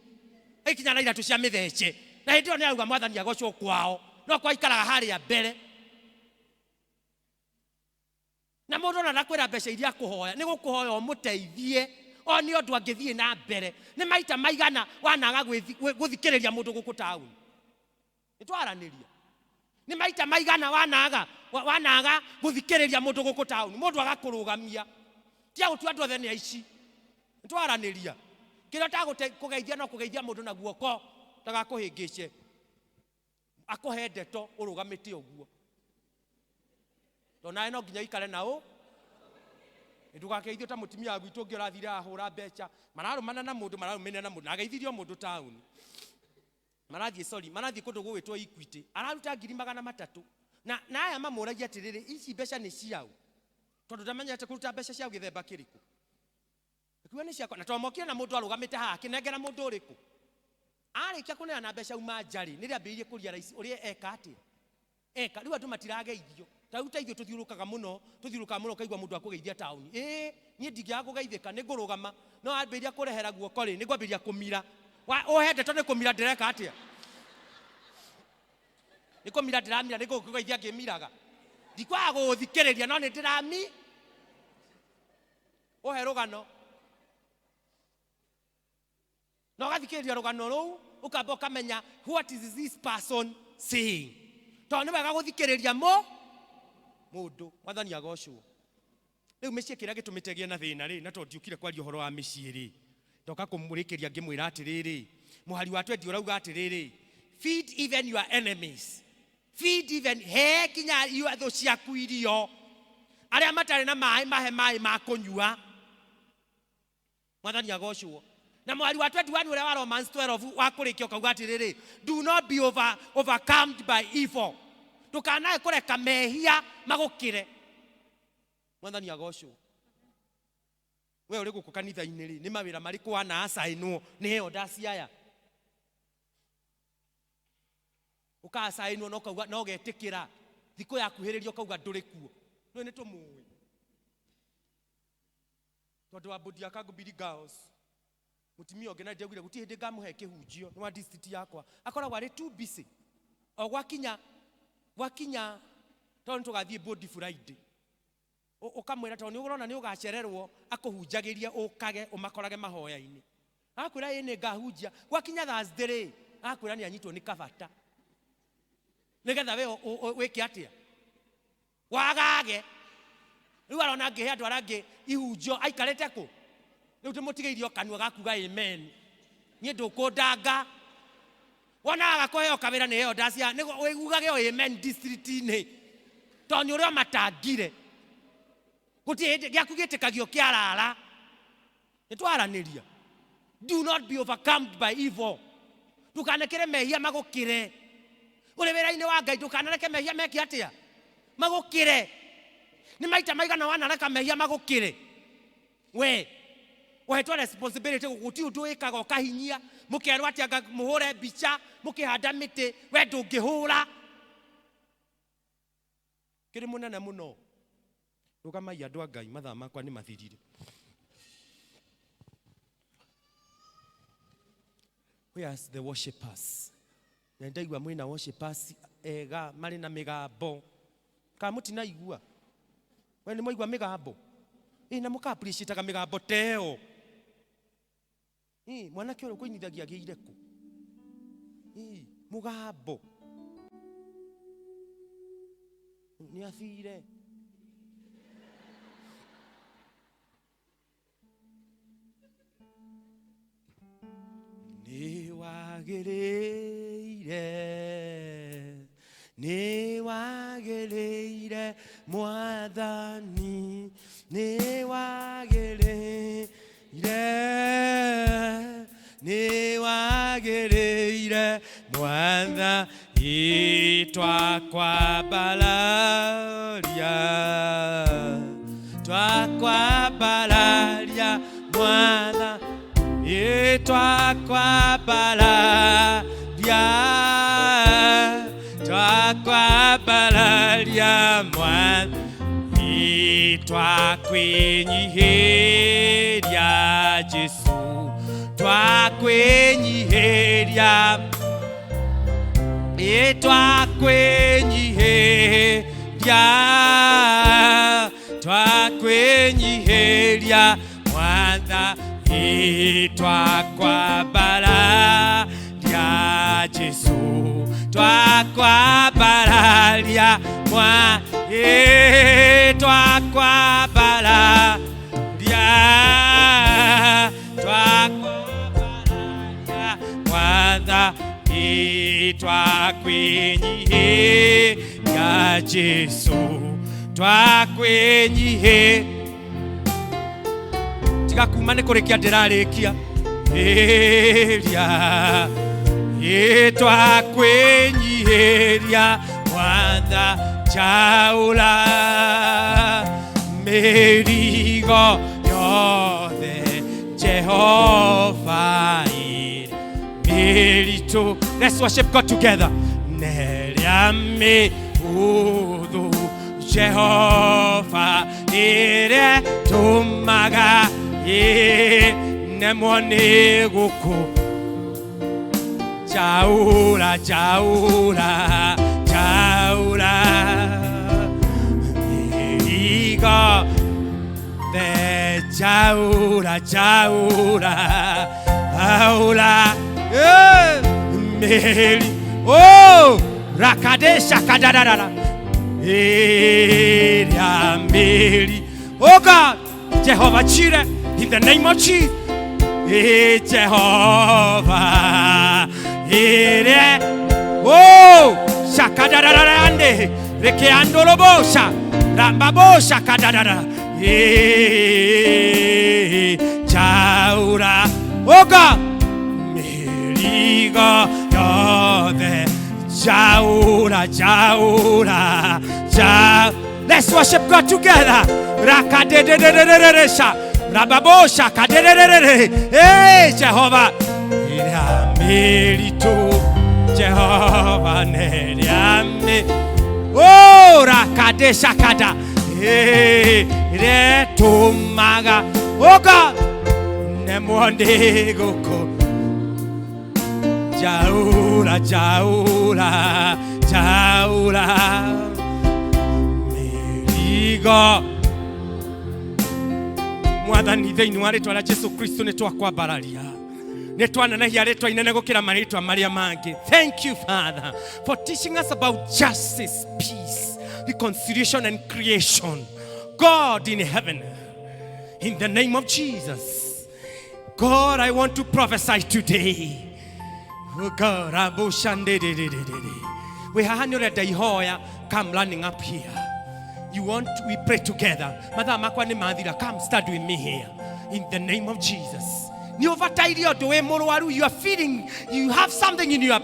Agĩkinya na iratũ cia mĩthece. Na hĩndĩ ĩyo nĩ arauga mwathani agocwo kwao. No kwa aikaraga harĩa mbere. Na mũndũ ona ndakwĩra mbeca iria akũhoya, nĩ gũkũhoya ũmũteithie one ũndũ angĩthiĩ na mbere. Nĩ maita maigana wanaga gũthikĩrĩria mũndũ gũkũ taũni. Nĩ twaranĩria. Nĩ maita maigana wanaga gũthikĩrĩria mũndũ gũkũ taũni, mũndũ agakũrũgamia. Tiga gũtua andũ othe nĩ aici. Nĩ twaranĩria. Kĩrĩa ũtagũgeithia no kũgeithia mũndũ na guoko, ndagakũhĩngĩce. Akũhe ndeto ũrũgamĩte ũguo. Tondũ nawe no nginya ũikare na ũ. Ndũgakeithio ta mũtumia wa gwitũ ũngĩ ũrathire ahũra mbeca. Mararũmana na mũndũ, mararũmĩrĩra na mũndũ. Na ageithirio mũndũ taũni. Marathiĩ, sorry, marathiĩ kũndũ gũgwĩtwo Equity. Araruta ngiri magana matatũ. Na aya mamũragia atĩrĩrĩ, ici mbeca nĩ ciaũ? Tondũ ndamenyete kũruta mbeca cia gĩthemba kĩrĩkũ. Akiuga nĩ ciakwa. Na tondũ mokire na mũndũ arũgamĩte haha, akĩnengera mũndũ ũrĩkũ? Arĩkia kũneana mbeca uma nja rĩ, nĩrĩambĩrĩirie kũria raici ũrĩa eka atĩa? Eka rĩu andũ matirageithio. Ta rĩu ta ithuĩ tũthiũrũrũkaga mũno, tũthiũrũrũkaga mũno ũkaigua mũndũ akũgeithia taũni. Ĩĩ, niĩ ndingĩaga kũgeithĩka, nĩ ngũrũgama. No ambĩrĩria kũrehera guoko rĩ, nĩ ngwambĩrĩria kũmira. Wa, ũhe ndeto nĩ kũmira ndĩreka atĩa? Nĩ kũmira ndĩramira, nĩ gũkũgeithia ngĩmiraga. Ndikwaga gũgũthikĩrĩria no nĩ ndĩrami. Ũhe rũgano. Na ũgathikĩrĩria rũgano rũu, ũkamba ũkamenya what is this person saying. Tondũ nĩ wega gũthikĩrĩria mũ mũndũ. Mwathani agocwo. Rĩu mĩciĩ kĩrĩa gĩtũmĩte ĩgĩe na thĩna rĩ, na tondũ ndiũkire kwaria ũhoro wa mĩciĩ rĩ, ndoka kũmũrĩkĩria ngĩmwĩra atĩrĩrĩ, mũhari wa 20 ũrauga atĩrĩrĩ, feed even your enemies. Feed even, he kinya thũ ciaku irio. Arĩa matarĩ na maĩ mahe maĩ ma kũnyua. Mwathani agocwo. Na mwari wa 21 ũrĩa wa Romans 12 wa kũrĩkia ũkauga atĩrĩrĩ, do not be overcome by evil. Ndũkanae kũreka mehia magũkĩre. Mwathani agocwo. We ũrĩ gũkũ kanitha-inĩ rĩ, nĩ mawĩra marĩkũ wana acainwo nĩ elders aya? Ũkacainwo na ũkauga na ũgetĩkĩra, thikũ yakuhĩrĩria ũkauga ndũrĩ kuo. Nĩ nĩ tũmũĩ. Tondũ wa bodi ya Kangubiri Girls, mũtumia ũngĩ na ndaugire gũtirĩ hĩndĩ ngamũhe kĩhunjio nĩ wa district yakwa, akoragwo arĩ too busy. O gwakinya, gwakinya tondũ nĩtũgathiĩ bodi Friday, ũkamwĩra tondũ nĩ ũrona nĩ ũgacererwo, akũhunjagĩrie ũkage ũmakorage mahoya-inĩ. Akwĩra ĩ nĩ ngahunjia, gwakinya Thursday rĩ, akwĩra nĩ anyitwo nĩ kabata. Nĩgetha we wĩke atĩa? Wagage. Rĩu arona ngĩhe andũ arĩa angĩ ihunjio aikarĩte kũ? Rĩu ndĩmũtigĩirie o kanua ga kuga amen. Niĩ ndũkũndanga. Wonaga kũheo kawĩra nĩ heo ndacia, nĩ ũigugage o amen district-inĩ. Tondũ nĩ ũrĩa matangire. Gũtirĩ hĩndĩ gĩaku gĩtĩkagio kĩarara. Nĩ twaranĩria. Do not be overcome by evil. Ndũkanekĩre mehia magũkĩre. Ũrĩ wĩra-inĩ wa Ngai ndũkanareke mehia meke atĩa? Magũkĩre. Nĩ maita maigana wanareka mehia magũkĩre? We ũhetwo responsibility gũtirĩ ũndũ wĩkaga ũkahinyia, mũkerwo atĩ anga mũhũre mbica, mũkĩhanda mĩtĩ, we ndũngĩhũra. Kĩrĩ mũnene mũno. Rũgamai andũ a Ngai, mathaa makwa nĩ mathirire. Where's the worshipers? Na ndaigua mwĩna worshipers ega marĩ na mĩgambo. Kana mũtinaigua? We nĩ mwaigua mĩgambo? Ĩ na mũka appreciate-aga mĩgambo ta ĩyo. Ĩ mwanake ũrĩa ũkũinithagia agĩire kũ? Ĩ mũgambo. Nĩ athire. Nĩ wagĩrĩire, nĩ wagĩrĩire Mwathani, nĩ wagĩrĩire, nĩ wagĩrĩire Mwathani, twakwambararia, twakwambararia Mwathani, twakwambararia, twakwambararia Mwathani, twakwĩnyiihĩria Jesũ, twakwĩnyiihĩria, twakwĩnyiihĩria, twakwĩnyiihĩria Mwathani, twakwambararia Jesũ, twakwambararia Mwathani, twakwambararia, twakwambararia Mwathani, twakwĩnyiihĩria Jesũ, twakwĩnyiihĩria. Tiga kuma nĩ kũrĩkia ndĩrarĩkia. Ĩria, ĩ twakwĩnyiihĩria Mwatha, njaũra mĩrigo yothe Jehova ĩrĩ mĩritũ. Let's worship God together. Neria mĩhũmũ hũthũ Jehova ĩrĩa tũmaga nemwo nĩ gũkũ Jaura, jaura, jaura Mĩrigo the jaura, jaura, jaura. Meri oh rakadesha kadadadada ĩrĩa mĩri. Oh God, Jehovah Jireh, in the name of Jesus. Jehovah ĩrĩa oh shakadadadande rekeandorobosha rambabosha kadadada jaura. Oh God, mĩrigo yothe jaura, jaura, ja. Let's worship God together. Rakadededededesha rababosha kadededede. Hey Jehovah ĩrĩa mĩritũ Jehovah nĩrĩa mĩ oh rakadesha kada ĩrĩa Oh God nemwo nĩ gũkũ jaura, jaura, jaura mĩrigo. Mwathani thĩinĩ wa rĩtwa rĩa Jesu Kristo nĩ twakwambararia nĩ twanenehia rĩtwa inene gũkĩra marĩtwa marĩa mangĩ. Thank you, Father, for teaching us about justice, peace, reconciliation and creation. God in heaven, in the name of Jesus, God, I want to prophesy today. Oh God, we haha nĩ ũrenda ihoya, come running up here. You want we pray together. Mathaa makwa nĩ mathira, come stand with me here in the name of Jesus. Nĩ ũbataire ũndũ wĩ mũrwaru, you are feeling you have something in your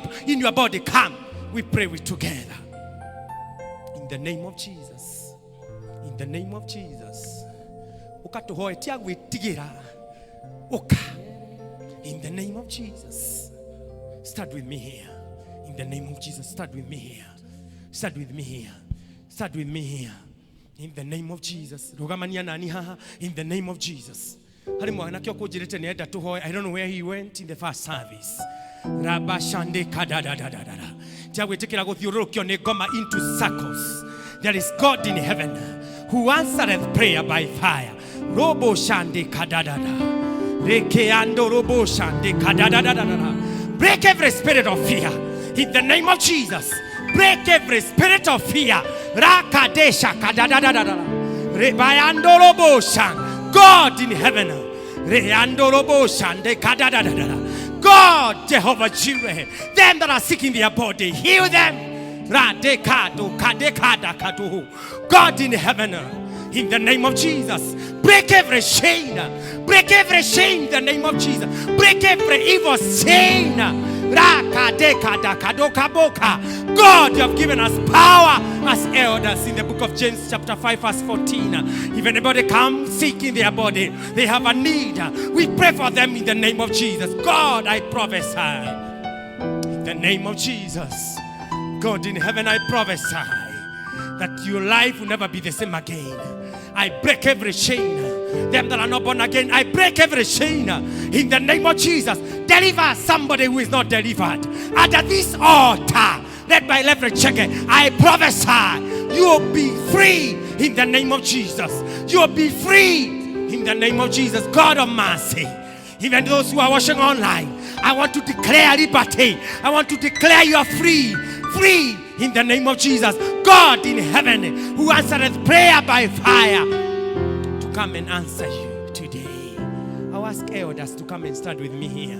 body, come we pray we together in the name of Jesus. In the name of Jesus, ũkatũhoe tia gwĩtigĩra ũka in the name of Jesus. Start with me here. In the name of Jesus, start with me here. Start with me here. Start with me here. In the name of Jesus. Rugamania nani haha. In the name of Jesus. Hari mwanake ũkũnjĩrĩte nĩ enda tũhoe. I don't know where he went in the first service. Rabashande kadadadadada. Tia gwĩtĩkĩra gũthiũrũrũkio nĩ ngoma into circles. There is God in heaven who answereth prayer by fire. Robo shande kadadada. Rekeando robo shande kadadadadada. Break every spirit of fear in the name of Jesus. Break every spirit of fear. Rakadesha kadadadadada. Rebayando robo shan. God in heaven. Reando robo shande kadadadadada. God, Jehovah Jireh, them that are sick in their body, heal them. Radekado kadekada kaduhu. God in heaven, in the name of Jesus, break every chain. Break every chain in the name of Jesus. Break every evil chain. Rakadekadakadokaboka. God, you have given us power as elders in the book of James chapter 5 verse 14. If anybody comes seeking their body, they have a need. We pray for them in the name of Jesus. God, I prophesy. In the name of Jesus. God in heaven, I prophesy that your life will never be the same again. I break every chain. Them that are not born again, I break every chain in the name of Jesus. Deliver somebody who is not delivered. Under this altar, led by Reverend Chege, I prophesy you will be free in the name of Jesus. You will be free in the name of Jesus. God of mercy. Even those who are watching online, I want to declare liberty. I want to declare you are free. Free in the name of Jesus. God in heaven who answereth prayer by fire to come and answer you today. I'll ask elders to come and stand with me here.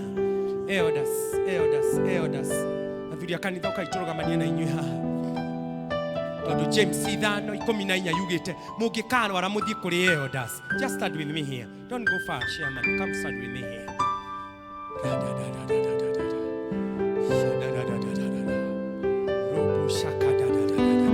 Elders, elders, elders. Athuri a kanitha ũkai tũrũgamanie na inyuĩ haha tondũ James 5:14 yugĩte mũngĩkarwara mũthiĩ kũrĩ elders. Just stand with me here. Don't go far, chairman. Come stand with me here. Da, da, da, da, da, da, da, da. Sha, da, da, da, da, da, da, da. Robo shaka da, da, da, da, da, da, da.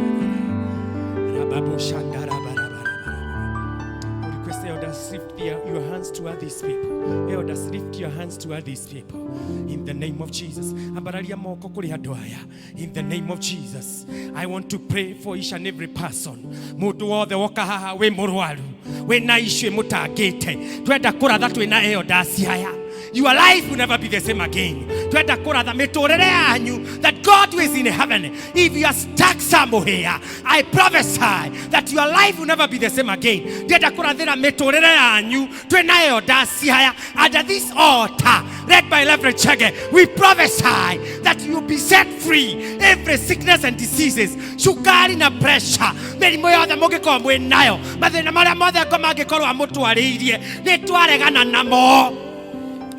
Rababo shanda, raba, raba, raba, raba. I request the elders lift your hands to toward these people. Elders, lift your hands toward these people. In the name of Jesus. Ambararia moko kuri andũ aya. In the name of Jesus. I want to pray for each and every person. Mũndũ wothe woka haha wĩ mũrwaru, wĩna issue ĩmũtangĩte. Twenda kũratha twĩna elders aya. Your life will never be the same again. Twenda kũratha mĩtũrĩre yanyu that God who is in heaven. If you are stuck somewhere, I prophesy that your life will never be the same again. Ndĩrenda kũrathĩra mĩtũrĩre yanyu twĩna elders aya under this altar led by Reverend Chege. We prophesy that you will be set free every sickness and diseases, cukari na pressure, mĩrimũ yothe mũngĩkorwo mwĩ nayo, mathĩna marĩa mothe ngoma angĩkorwo amũtwarĩirie, nĩ twaregana namo.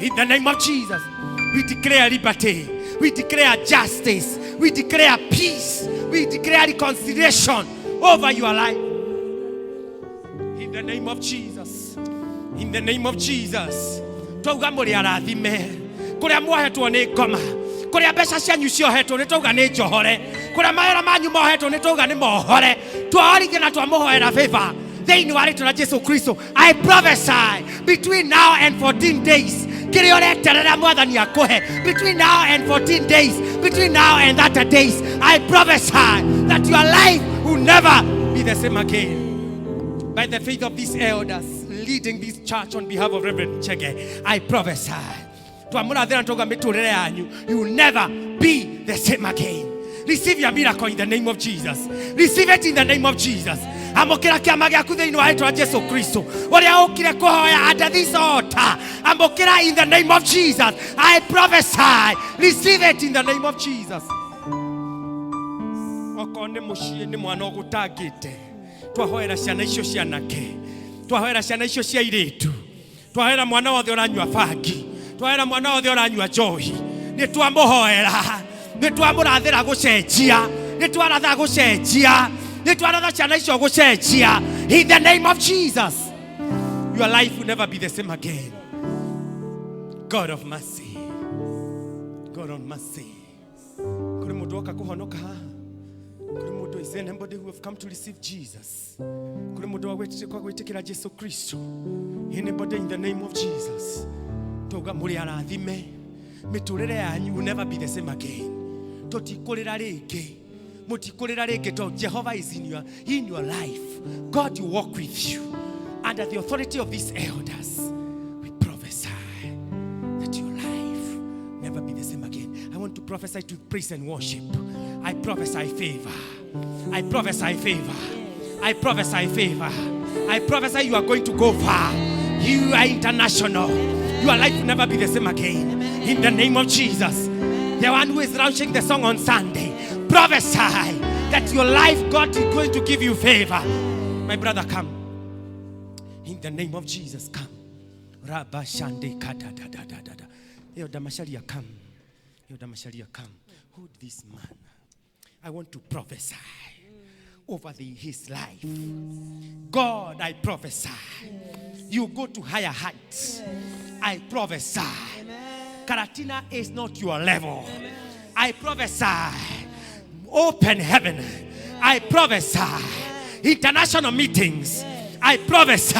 In the name of Jesus, we declare liberty, we declare justice, we declare peace, we declare reconciliation over your life. In the name of Jesus, in the name of Jesus, twauga mũrĩ arathime kũrĩa muohetwo nĩ ngoma, kũrĩa mbeca cianyu ciohetwo nĩ twauga nĩ njohore, kũrĩa mawĩra manyu mohetwo nĩ twauga nĩ mohore, twaorithia na twamũhoera favor thĩinĩ wa rĩtwa rĩa Jesu Kristo. I prophesy between now and 14 days, kĩrĩa ũreterera mwathani akũhe, between now and 14 days, between now and 30 days, I prophesy that your life will never be the same again. By the faith of these elders leading this church on behalf of Reverend Chege, I prophesy. Twamũrathĩra twauga mĩtũrĩre yanyu, you will never be the same again. Receive your miracle in the name of Jesus. Receive it in the name of Jesus. Amũkĩra kĩama gĩaku thĩinĩ wa rĩtwa Jesu Kristo. Ũrĩa ũkire kũhoya under this altar, amũkĩra in the name of Jesus. I prophesy. Receive it in the name of Jesus. Okorwo nĩ mũciĩ nĩ mwana ũgũtangĩte, twahoera ciana icio cianake, twahoera ciana icio cia irĩtu, twahoera mwana wothe ũranyua bangi, twahoera mwana wothe ũranyua njohi, nĩ twamũhoera, nĩ twamũrathĩra gũcenjia, nĩ twaratha gũcenjia, nĩ twaratha ciana icio gũcenjia. In the name of Jesus, your life will never be the same again. God of mercy, God of mercy. Kũrĩ mũndũ woka kũhonoka haha? Kũrĩ mũndũ? Is there anybody who have come to receive Jesus? Kũrĩ mũndũ wa gwĩtĩkĩra Jesu Kristo? Anybody, in the name of Jesus? Twauga mũrĩ arathime, mĩtũrĩre yanyu will never be the same again. Tũtikũrĩra rĩngĩ, mũtikũrĩra rĩngĩ, tondũ Jehovah is in your life. God will walk with you. Under the authority of these elders, we prophesy that your life never be the same again. I want to prophesy to praise and worship. I prophesy favor. I prophesy favor. I prophesy favor. I prophesy you are going to go far. You are international. Your life will never be the same again. In the name of Jesus. The one who is launching the song on Sunday, prophesy that your life, God is going to give you favor. My brother, come. In the name of Jesus, come. Rabba Shande Kata da da da da da. Elder Masharia, come. Elder Masharia, come. Hold this man. I want to prophesy over his life. God, I prophesy. You go to higher heights. I prophesy. Karatina is not your level. I prophesy. Open heaven. I prophesy. International meetings. I prophesy.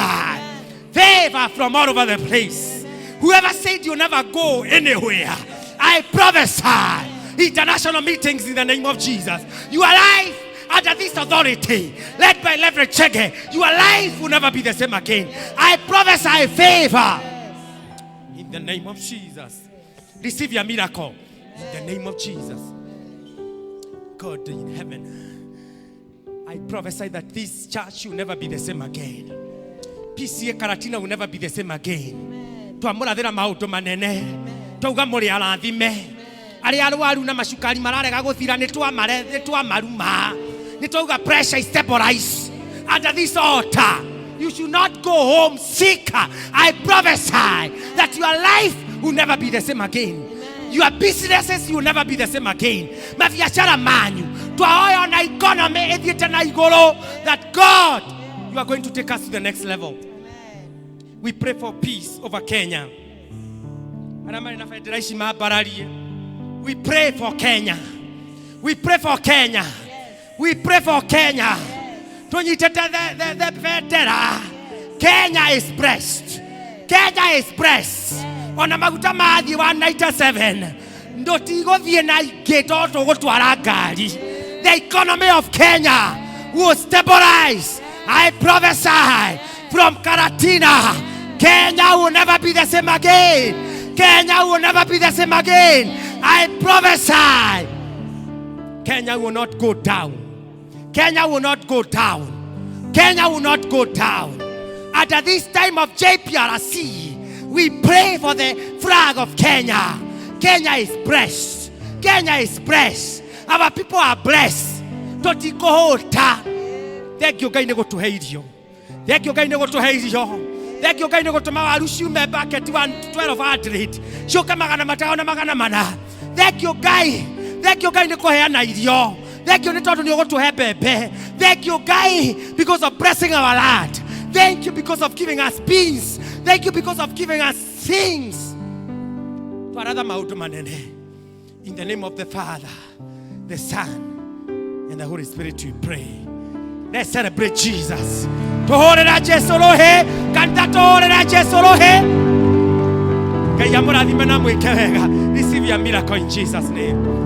Favor from all over the place. Whoever said you never go anywhere, I prophesy. International meetings in the name of Jesus. Your life under this authority, led by Reverend Chege, your life will never be the same again. I prophesy favor in the name of Jesus. Receive your miracle in the name of Jesus. God in heaven, I prophesy that this church will never be the same again. PCEA Karatina will never be the same again. Twamũrathĩra maũndũ manene, twauga mũrĩ arathime, arĩa arwaru na macukari mararega gũthira, nĩ twamaruma, nĩ twauga pressure is stabilized under this altar. You should not go home sick. I prophesy that your life will never be the same again. Your businesses will never be the same again. Mabiacara manyu twahoya na economy ĩthiĩte na igũrũ, that God, you are going to take us to the next level. We pray for peace over Kenya. Arĩa marĩ na bendera ici mambararie. We pray for Kenya. We pray for Kenya. We pray for Kenya. Tũnyitĩte the bendera. Kenya is blessed. Kenya is blessed. Ona maguta mathiĩ 197 ndũtigũthiĩ na ingĩ tondũ tũgũtwara ngari. The economy of Kenya will stabilize. I prophesy from Karatina. Kenya will never be the same again. Kenya will never be the same again. I prophesy. Kenya will not go down. Kenya will not go down. Kenya will not go down. At this time of JPRC, we pray for the flag of Kenya. Kenya is blessed. Kenya is blessed. Our people are blessed. Tũtikũhũta. Thank you Ngai nĩ gũtũhe irio. Thank you Ngai nĩ gũtũhe irio. Thank you Ngai nĩ gũtũma waru ciume bucket 1200 ciũke 504. Thank you Ngai. Thank you Ngai nĩ kũheana irio. Thank you nĩ tondũ nĩ ũgũtũhe mbembe. Thank you Ngai because of blessing our land. Thank you because of giving us peace. Thank you because of giving us things. Twaratha maũndũ manene. In the name of the Father, the Son, and the Holy Spirit we pray. Let's celebrate Jesus. Tuhũrĩra Jesu rũhĩ, kanitha tũhũrĩra Jesu rũhĩ. Ngai amũrathime na mwĩke wega. Receive your miracle in Jesus' name.